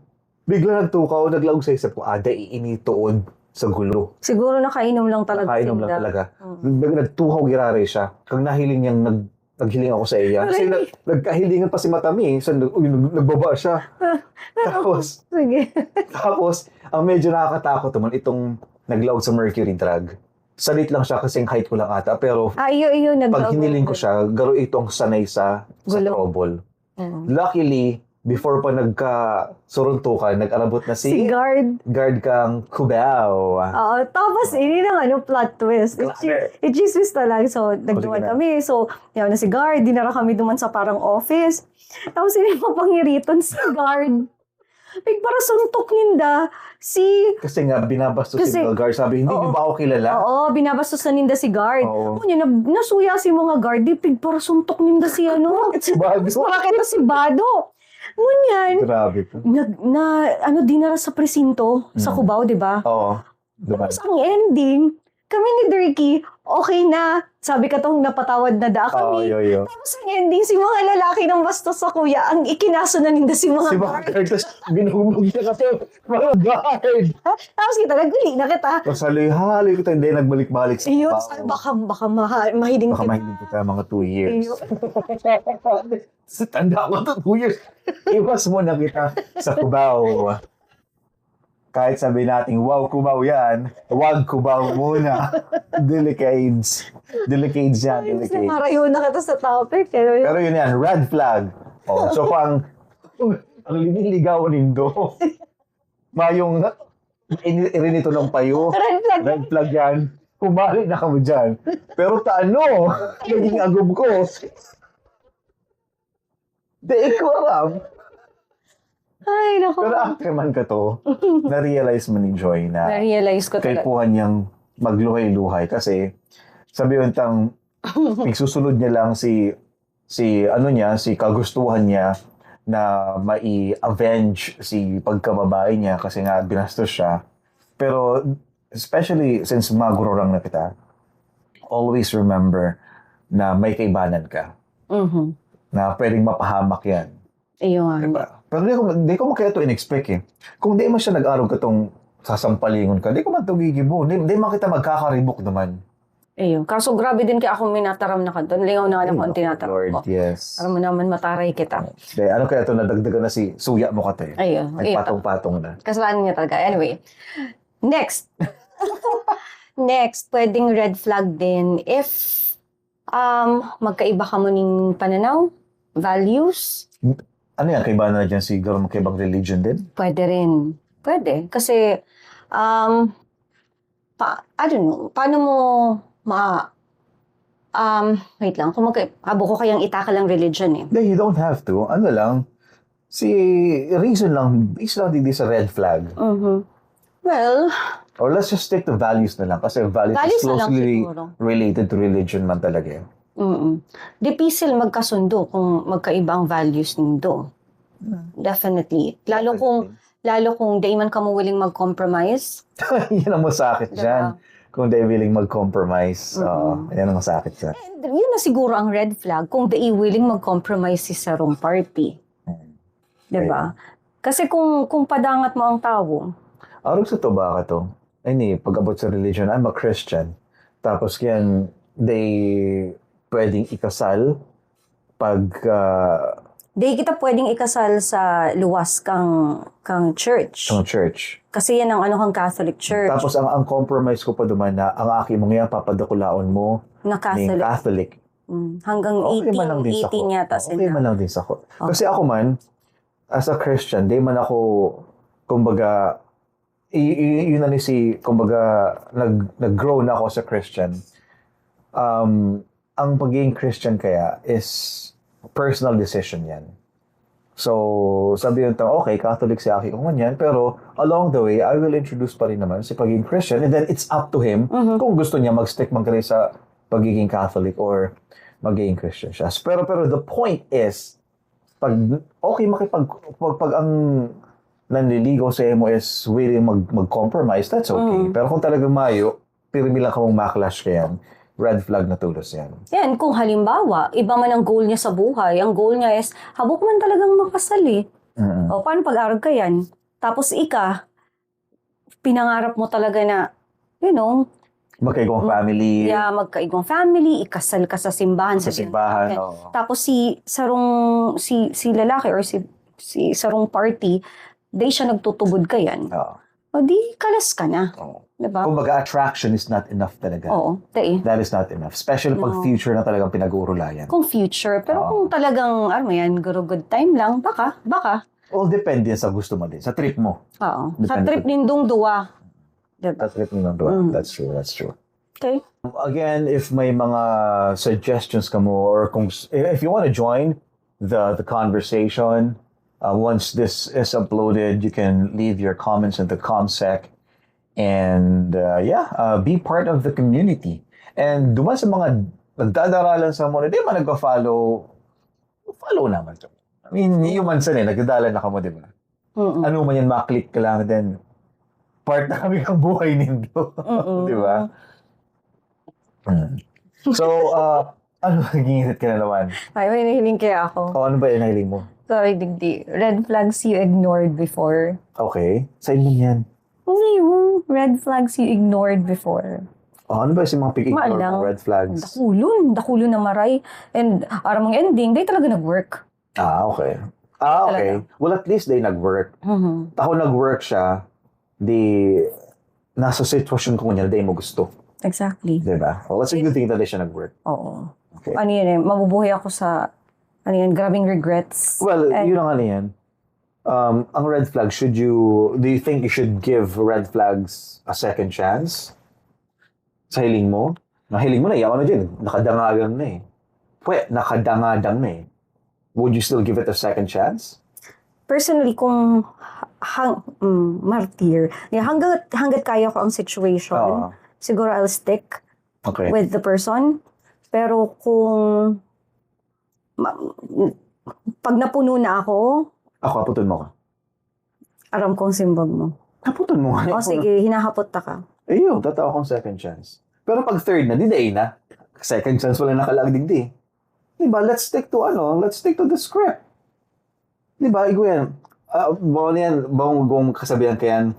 bigla nagtukaw, naglaog sa isip ko, ada iinituod sa gulo. Siguro nakainom lang talaga. Nakainom lang Tinda. Talaga. Mm. Nag- Nagtukaw giraray siya. Kang nahiling niyang nag, naghiling ako sa iya. Kasi Aray. nag, nagkahilingan pa si Matami. So, nag, uy, nag, nagbaba siya. Tapos, Sige. tapos, ang medyo nakakatakot naman, itong naglaog sa Mercury Drug. Salit lang siya kasi ang height ko lang ata. Pero, Ah, iyo, iyo. pag naglaog hiniling ako. Ko siya, garo itong sanay sa, sa Gulo. Trouble. Oo. Luckily, before pa nagka-suruntukan, nag-arabot na si, Si guard. Guard kang Cubao. Oo, tapos ini ng ano, plot twist. It, Grabe. it chismis na lang. So, nagduman na. Kami. So, yan na si guard. Dinara kami duman sa parang office. Tapos, ini mapangiriton si guard. Pigparasuntok ninda si... Kasi nga, binabastos Kasi- si mga guard. Sabi, hindi Oo. Niyo ba ako kilala? Oo, binabastos na ninda si guard. Oo. Ngunyan, nab- nasuya si mga guard. Di pigparasuntok ninda si ano. Si Bago. Bakit na si Bado? Ngunyan, Grabe po. nag, na, ano, dinara sa presinto, sa Mm. Cubao, di ba? Oo. Diba? Tapos ang ending, kami ni Dirky, okay na. Sabi ka tong napatawad na da Oo, kami. yo, yo. Tapos ang ending, si mga lalaki ng bastos sa kuya, ang ikinaso na ninda si mga Si guard. Marcus, binugbog niya kasi mga guard. Tapos kita, naguli na kita. Tapos haloy-haloy kita, hindi, nagbalik-balik sa Iyo, Cubao. Sabi, baka, baka maha- mahiling Baka kita. mahiling kita mga two years. Iyo. Sa tanda ko to, two years. Iwas muna kita sa Cubao. kahit sabi natin, "Wow, kubaw yan," wag kubaw muna. Delicades. Delicades yan, Ay, delicades. Marayo na kita sa topic. Pero yun, Pero yun yan, red flag. Oh, so kung ang, ang liniligawan nindo, mayong ini- irinito ng payo, red flag. red flag yan. Kumali na kamo dyan. Pero ta ano, naging agob ko. Di ko alam. Ay, naku. Pero after man ka to, na-realize man ni Joy na Na-realize ko talaga. kaipuhan niyang magluhay-luhay kasi sabi yung tang isusunod niya lang si si ano niya, si kagustuhan niya na mai-avenge si pagkababae niya kasi nga binastos siya. Pero especially since magururang na kita, always remember na may kaibanan ka Mhm. na pwedeng mapahamak yan. Ayun. Diba? Pero di ko, di ko man kaya ito in-expect eh. Kung di man siya nag-arog katong sasampalingon ka, di ko man ito gigibo. Di, di man kita magkakaribok naman. Ayun. Kaso grabe din kaya akong minataram na kanto. Nalingaw na nga lang kung ang tinatarap Lord, ko. Yes. Alam mo naman, mataray kita. Di, ano kaya ito nadagdagan na si suya mo kate? Ayun. Ito. Nagpatong-patong na. Kasalanan niya talaga. Anyway. Next. Next, pwedeng red flag din if um, magkaiba ka mo ning pananaw, values. Ano yan? Kaiba na dyan siguro magkaibang religion din? Pwede rin. Pwede. Kasi, um, pa, I don't know, paano mo ma... Um, wait lang, kung magka... Abo ko kayang itakal ang religion eh. Hindi, you don't have to. Ano lang, si reason lang, based lang din sa red flag. Mhm. Well, Or let's just stick to values na lang kasi values, Values is na lang closely siguro. related to religion man talaga eh. mm Dipisil magkasundo kung magkaiba ang values nindo. Definitely. Lalo kung lalo kung di man kamo willing mag-compromise. Yan ang masakit Diba? dyan. Kung di willing mag-compromise. Oo, yan ang masakit dyan. And yun na siguro ang red flag kung di willing mag-compromise si sarong party. Diba? Kasi kung kung padangat mo ang tawo, Arog sa to ba ka to? Ay ni, pag-abot sa religion, I'm a Christian. Tapos yan, they pwedeng ikasal pag ah, di kita pwedeng ikasal sa luwas kang kang church. sa church. Kasi yan ang ano kang Catholic Church. Tapos ang, ang compromise ko pa duman na ang aki mo ngayon papadakulaon mo na ning Catholic. Catholic. Mm, hanggang Okay man lang din eighteen, sa eighteen ko. yata Okay sila. man lang din sa ko. Kasi ako man, as a Christian, di man ako, kumbaga, y- y- yun na ni si, kumbaga, nag, nag-grow na ako as a Christian. Um, ang pagiging Christian kaya is personal decision yan. So, sabi yung tao, okay, Catholic si aki ko ngunyan, pero along the way, I will introduce pa rin naman si pagiging Christian, and then it's up to him kung gusto niya mag-stick man kayo sa pagiging Catholic or magiging Christian siya. Pero, pero the point is, pag okay makipag pag, pag ang nanliligaw sa imo is willing mag mag-compromise, that's okay. Pero kung talagang mayo, pirmi lang kamong maklash kayan, red flag na tulos yan. Yan, kung halimbawa, iba man ang goal niya sa buhay, ang goal niya is, habok man talagang makasal eh. Mm-mm. O, paano pag-arog ka yan? Tapos ika, pinangarap mo talaga na, you know, Magkaigong family. Yeah, magkaigong family, ikasal ka sa simbahan. Sa sabihin simbahan, natin. Oo. Tapos si sarong si si lalaki or si si sarong party, di siya nagtutubod ka yan. Oo. O di kalas ka na. Oo. Diba? Kumbaga, attraction is not enough talaga. Oo, tayo. That is not enough. Especially pag No. future na talagang pinag-uurulayan. Kung future, pero Oo. kung talagang, ano mo yan, guro good time lang, baka, baka. All depende sa gusto mo din, sa trip mo. Oo. Sa Depende trip sa- nindong duwa. Diba? Sa trip mo ng duwa. Mm. That's true, that's true. Okay. Again, if may mga suggestions ka mo or kung s- if you want to join the the conversation, uh, once this is uploaded, you can leave your comments in the comsec and uh, yeah, uh, be part of the community. And duman sa mga nagdadaralan sa mo na di man nagpa-follow, follow naman to. I mean, human sa eh, nagdadalan na kamo, di ba? Mm-mm. Ano man yan, maklik ka lang, then part na kami ng buhay nindo. Mm-mm. Di ba? Mm. So, uh, ano, nag-iinit ka na naman? Ay, may nahiling kaya ako. O, ano ba yung nahiling mo? Sorry, digdi. Red flags you ignored before. Okay. Sa inyo yan. Hindi mo. Red flags you ignored before. O, ano ba yung mga pig-ignore Maalang. mong red flags? Dakulon. Dakulon na maray. And aram ang ending, di talaga nag-work. Ah, okay. Ah, okay. Well, at least they nag-work. Mhm. Ako nag-work siya, di, nasa sitwasyon ko ngunyan, di mo gusto. Exactly. Diba? Well, that's a good thing that siya nag-work. Oo. Okay. Ano yun eh, mabubuhay ako sa, ano yun, grabing regrets. Well, And- yun ang ano yan. Um, ang red flag, should you, do you think you should give red flags a second chance? Sa hiling mo? Nahiling mo na, yaman na dyan. Nakadangadang na eh. Pwe, nakadangadang na eh. Would you still give it a second chance? Personally, kung hang, mm, martir, yeah, hanggat, hanggat kaya ko ang situation, Oo. siguro I'll stick Okay. with the person. Pero kung ma- pag napuno na ako, Ako, aputon mo ka. Aram kong simbag mo. Aputon mo nga. O sige, hinahapot ta ka. Iyo, tatawa kong second chance. Pero pag third na, di day na. Second chance, wala nakalaag digdi. Diba? Let's stick to ano, let's stick to the script. Diba? Igo yan. Uh, bawal yan, bawal kong kasabihan kayan,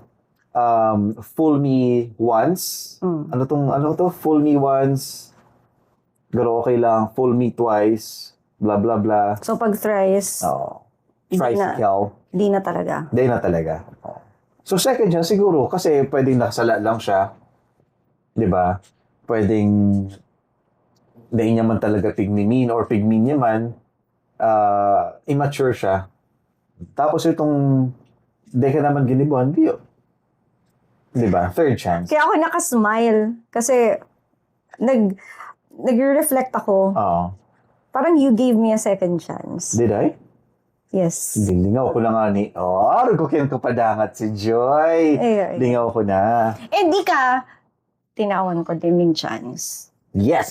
um, fool me once. Mm. Ano tong, ano to? Fool me once. Pero okay lang. Fool me twice. Blah, blah, blah. So pag thrice, Oo. Hindi na. Tricycle. Di na talaga. Day na talaga. Oo. So second chance siguro kasi pwedeng nakasala lang siya. 'Di ba? Pwedeng day niya man talaga pigminin or pigmin niya man, ah, immature siya. Tapos itong day ka naman ginibuhan, di yun. 'Di ba? Third chance. Kaya ako nakasmile kasi nag nagre-reflect ako. Oo. Parang you gave me a second chance. Did I? Yes. Lingaw ko na nga ni... Oh, aron ko kayang kapadangat si Joy. Ay, ay. Lingaw ko na. Eh di ka, tinawan ko din yung chance. Yes!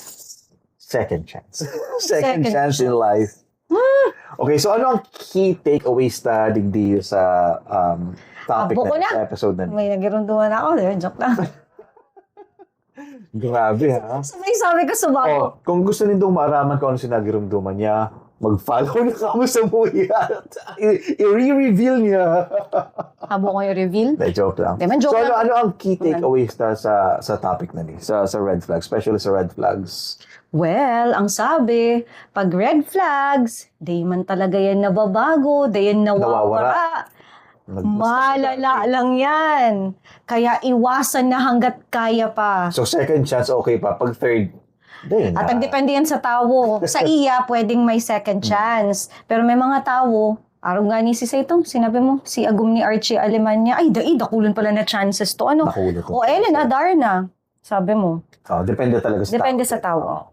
Second chance. Second Second chance in life. Okay, so ano ang key takeaways ta digdi sa um, topic Abo ko na, na. sa episode na ni? May nagirunduman ako. Di ba? Joke lang. Grabe ha. Sabay sabi ko subago. Oh, kung gusto nindong maaraman kung ano sinagirumduman niya, mag-follow na kamo sa Muyat. I- I-re-reveal niya. Abo ko yung reveal. Hindi, joke lang. Hindi, man, joke So, ano, lang. Ano ang key takeaways ta sa, sa topic na ni? Sa, sa red flags, especially sa red flags. Well, ang sabi, pag red flags, di man talaga yan nababago, di yan nawawara. Nawawara. Nag- Malala lang yan. Kaya iwasan na hanggat kaya pa. So, second chance, okay pa. Pag third, di na. At ang depende yan sa tao. Sa iya, pwedeng may second chance. Pero may mga tao, arog nga ni si Setong, sinabi mo, si Agum ni Archie Alemania, ay, dai, dakulan pala na chances to. Ano? Dakulan to. O Ellen Adarna, sabi mo. Oh, depende talaga sa Depende tao. sa tao. Oh.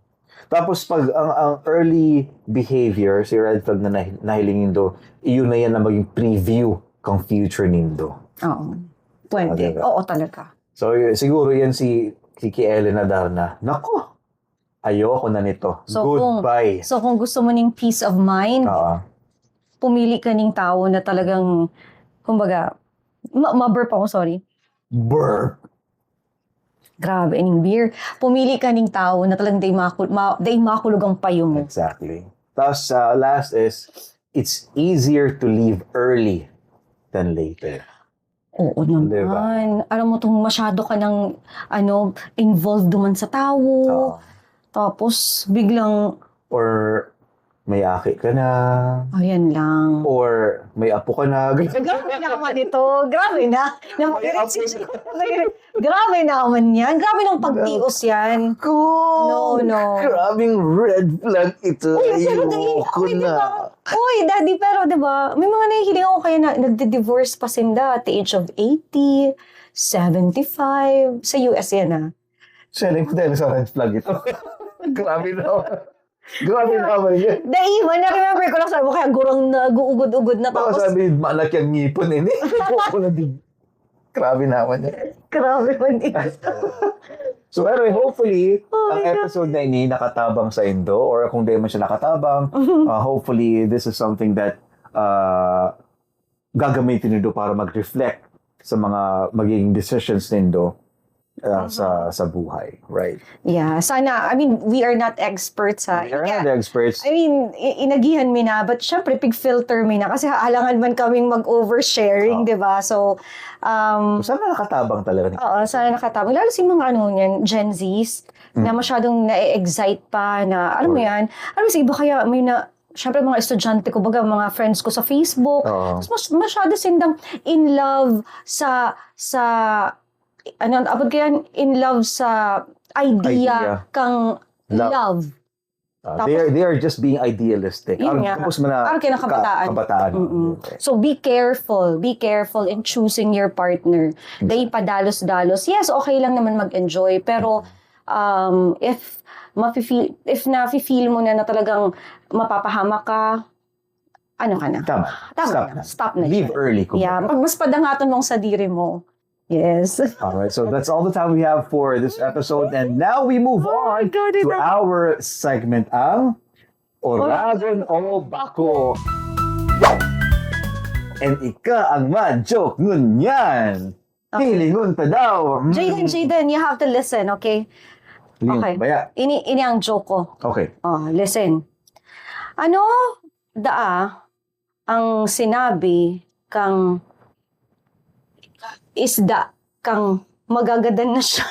Tapos pag ang, ang early behavior, si red flag na nahi- nahiling nindo, iyon na yan na maging preview kang future nindo. Oo. Pwede. Ah, diba? Oo talaga. So, y- siguro yan si Kiki Ellen Adarna. Nako, ayoko na nito. So, kung- Goodbye. So kung gusto mo ning peace of mind, Oo. pumili ka ning tao na talagang, kumbaga, ma- ma-burp ako, sorry. Burp. Grabe, ning beer. Pumili ka ning tao na talagang day, makul- ma- day makulog ang payo mo. Exactly. Tapos, uh, last is, it's easier to leave early than later. Oo naman. Diba? Alam mo, itong masyado ka nang ano, involved naman sa tao. Oo. Tapos, biglang, Or may aki ka na. ayan lang. Or may apo ka na. Grabe naman ito. Grabe na. na May apo na. Grabe naman yan. Grabe ng pagtios yan. Ko! No, no. Grabing red flag ito. Uy, pero dali, Ayoko uy, di na. ba? Uy, daddy, pero di ba, may mga nahihiling ako kaya na nagdi-divorce pa sinda at the age of eighty, seventy-five. Sa U S yan, ah. Siya lang dahil sa red flag ito. Grabe na. Grabe naman yun. Dai man, na-remember ko lang, sabi ko, kaya gurang nag-uugod-ugod na Baka tapos, sabi, malaki ang ngipon eh. Ako na din. Grabe naman yun. grabe man eh. So anyway, hopefully, Oh ang my God. Episode na ini nakatabang sa indo or kung di man siya nakatabang, uh, hopefully this is something that uh, gagamitin nindo para mag-reflect sa mga magiging decisions nindo uh, sa sa buhay, right? Yeah, sana, I mean, we are not experts ha. We are Kaya, not experts. I mean, i- inagihan mi na, but syempre, pig-filter mi na kasi halangan man kaming mag-oversharing, Oh. di ba? So, um, Sana nakatabang talaga ni Oo, sana nakatabang. Lalo si mga ano niyan, Gen Zs, na masyadong na-excite pa, na alam mo yan, alam mo sa iba kaya may na, syempre, mga estudyante ko, baga, mga friends ko sa Facebook. Oo. Mas, mas, masyado sindang in love sa, sa, ano, abot ko yan, in love sa idea, Idea. Kang Love. love. Ah, Tapos- they are they are just being idealistic. Yun Ang nga. Tapos mo na Parang kinakabataan. ka- kabataan. Mm-mm. Okay. So be careful. Be careful in choosing your partner. Dahil padalos-dalos. Yes, okay lang naman mag-enjoy. Pero um, if mafe-feel, if nafe-feel mo na, na talagang mapapahamak ka, ano ka na? Tama. Tama Stop na. na. Stop na Leave dyan. early. Kumbaga. Yeah, pag mas padangaton mong sadiri mo. Yes. All right, so that's all the time we have for this episode. And now we move Oh my on God, to ito. Our segment, ang Oragon o Bako. And ika ang ma-joke ngunyan. Okay. Hilingon ta daw. Mm. Jayden, Jayden, you have to listen, okay? Hilingon Okay. ta baya. Ini, ini ang joke ko. Okay. Oh, listen. Ano daa ang sinabi kang isda kang magagadan na siya?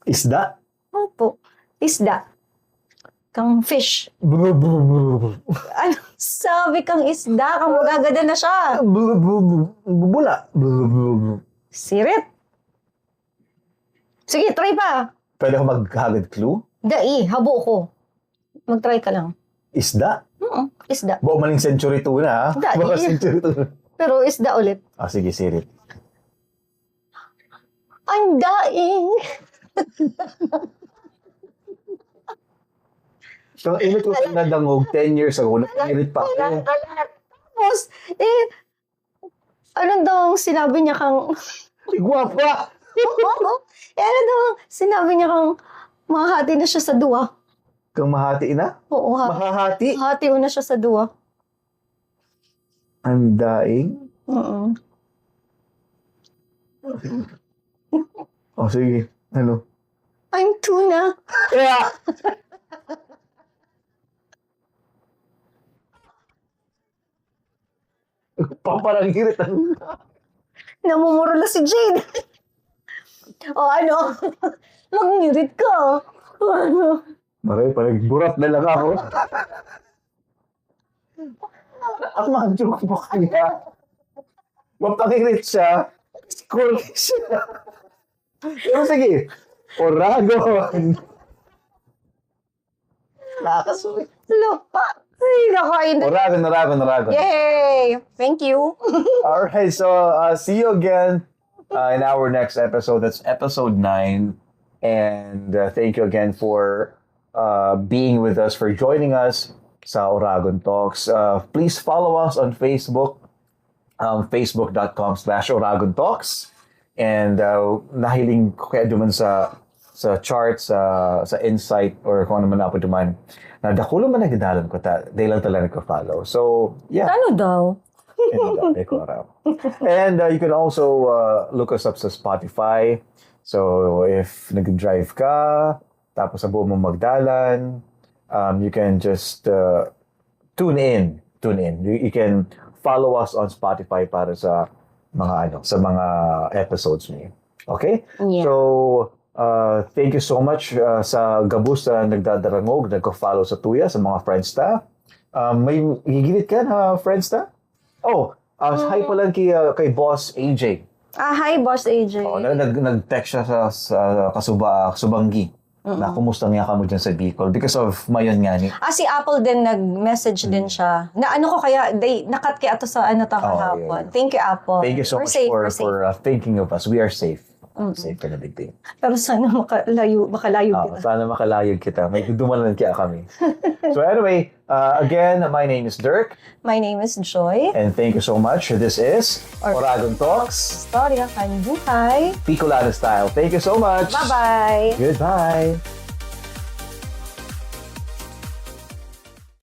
Isda? Opo. Isda. Kang fish. Bru, bru, bru, bru. Ano sabi kang isda kang magagadan na siya? Bru, bru, bru. Bula. Bru, bru, bru. Sirit. Sige, try pa. Pwede ako maghagad clue? Dai, habo ko. Mag-try ka lang. Isda? Oo, isda. Baka maling century tuna, ha? Isda, Baka eh. Century tuna. Pero isda ulit. Ah, sige, sirit. Ang daing. So, init ko sa nadangog ten years ago, napilit pa ako. Tapos, eh, ano daw ang sinabi niya kang... Ay, guwapa! eh, ano daw ang sinabi niya kang mahahati na siya sa duwa? Kang mahati na? Oo, ha? Mahahati? Mahati na siya sa duwa. Ang daing? Oo. O, sige. Ano? I'm tuna. Kaya! Paparangirit ang... Namumuro na si Jade. O ano? Magngirit ka. Maray, parang burat na lang ako. Ang mga joke mo kaya. Mapangirit siya. Score siya. Pero sige. Oragon. Nakakasuwi. Lupa. Ay, nako, ay, Oragon, Oragon, Oragon. Yay! Thank you. All right, so uh, see you again uh, in our next episode. That's episode nine. And uh, thank you again for uh, being with us, for joining us sa Oragon Talks. Uh, please follow us on Facebook, um, facebook dot com slash Oragon Talks. And uh, nahiling ko kaya duman sa sa chart, sa sa insight, or kung ano man na duman, na dakulo man nagdadalan ko ta, dahil lang talaga nagka-follow. So, yeah. Ano daw? Ano daw, may kora. And uh, you can also uh, look us up sa Spotify. So, if nag-drive ka, tapos sa buo mo magdalan, um, you can just uh, tune in. Tune in. You, you can follow us on Spotify para sa mga ano, sa mga episodes niyo. Okay? Yeah. So, uh, thank you so much uh, sa gabos na nagdadarangog, nagko-follow sa tuya, sa mga friends ta. Um, may gigilit ka na friends ta? Oh, uh, hi pala kay, uh, kay Boss A J. Ah, hi, Boss A J. Oh, nag, nag, nag-text siya sa, sa kasuba, Subanggi. Na kumusta niya kamo dyan sa Bicol because of Mayon nga ni. Ah, si Apple din nag-message din siya. Na ano ko kaya, they, nakat kaya ato sa ano ta Oh, kahapon. Yeah. Thank you, Apple. Thank you so We're much safe, for we're safe. for uh, thinking of us. We are safe. Safe ka na, big thing. Pero sana makalayo, makalayo Ah, kita. Sana makalayo kita. May dumalan kaya kami. So anyway, uh, again, my name is Dirk. My name is Joy. And thank you so much. This is Or- Oragon Talks, Istorya kan buhay. Bicolano style. Thank you so much. Bye-bye! Goodbye.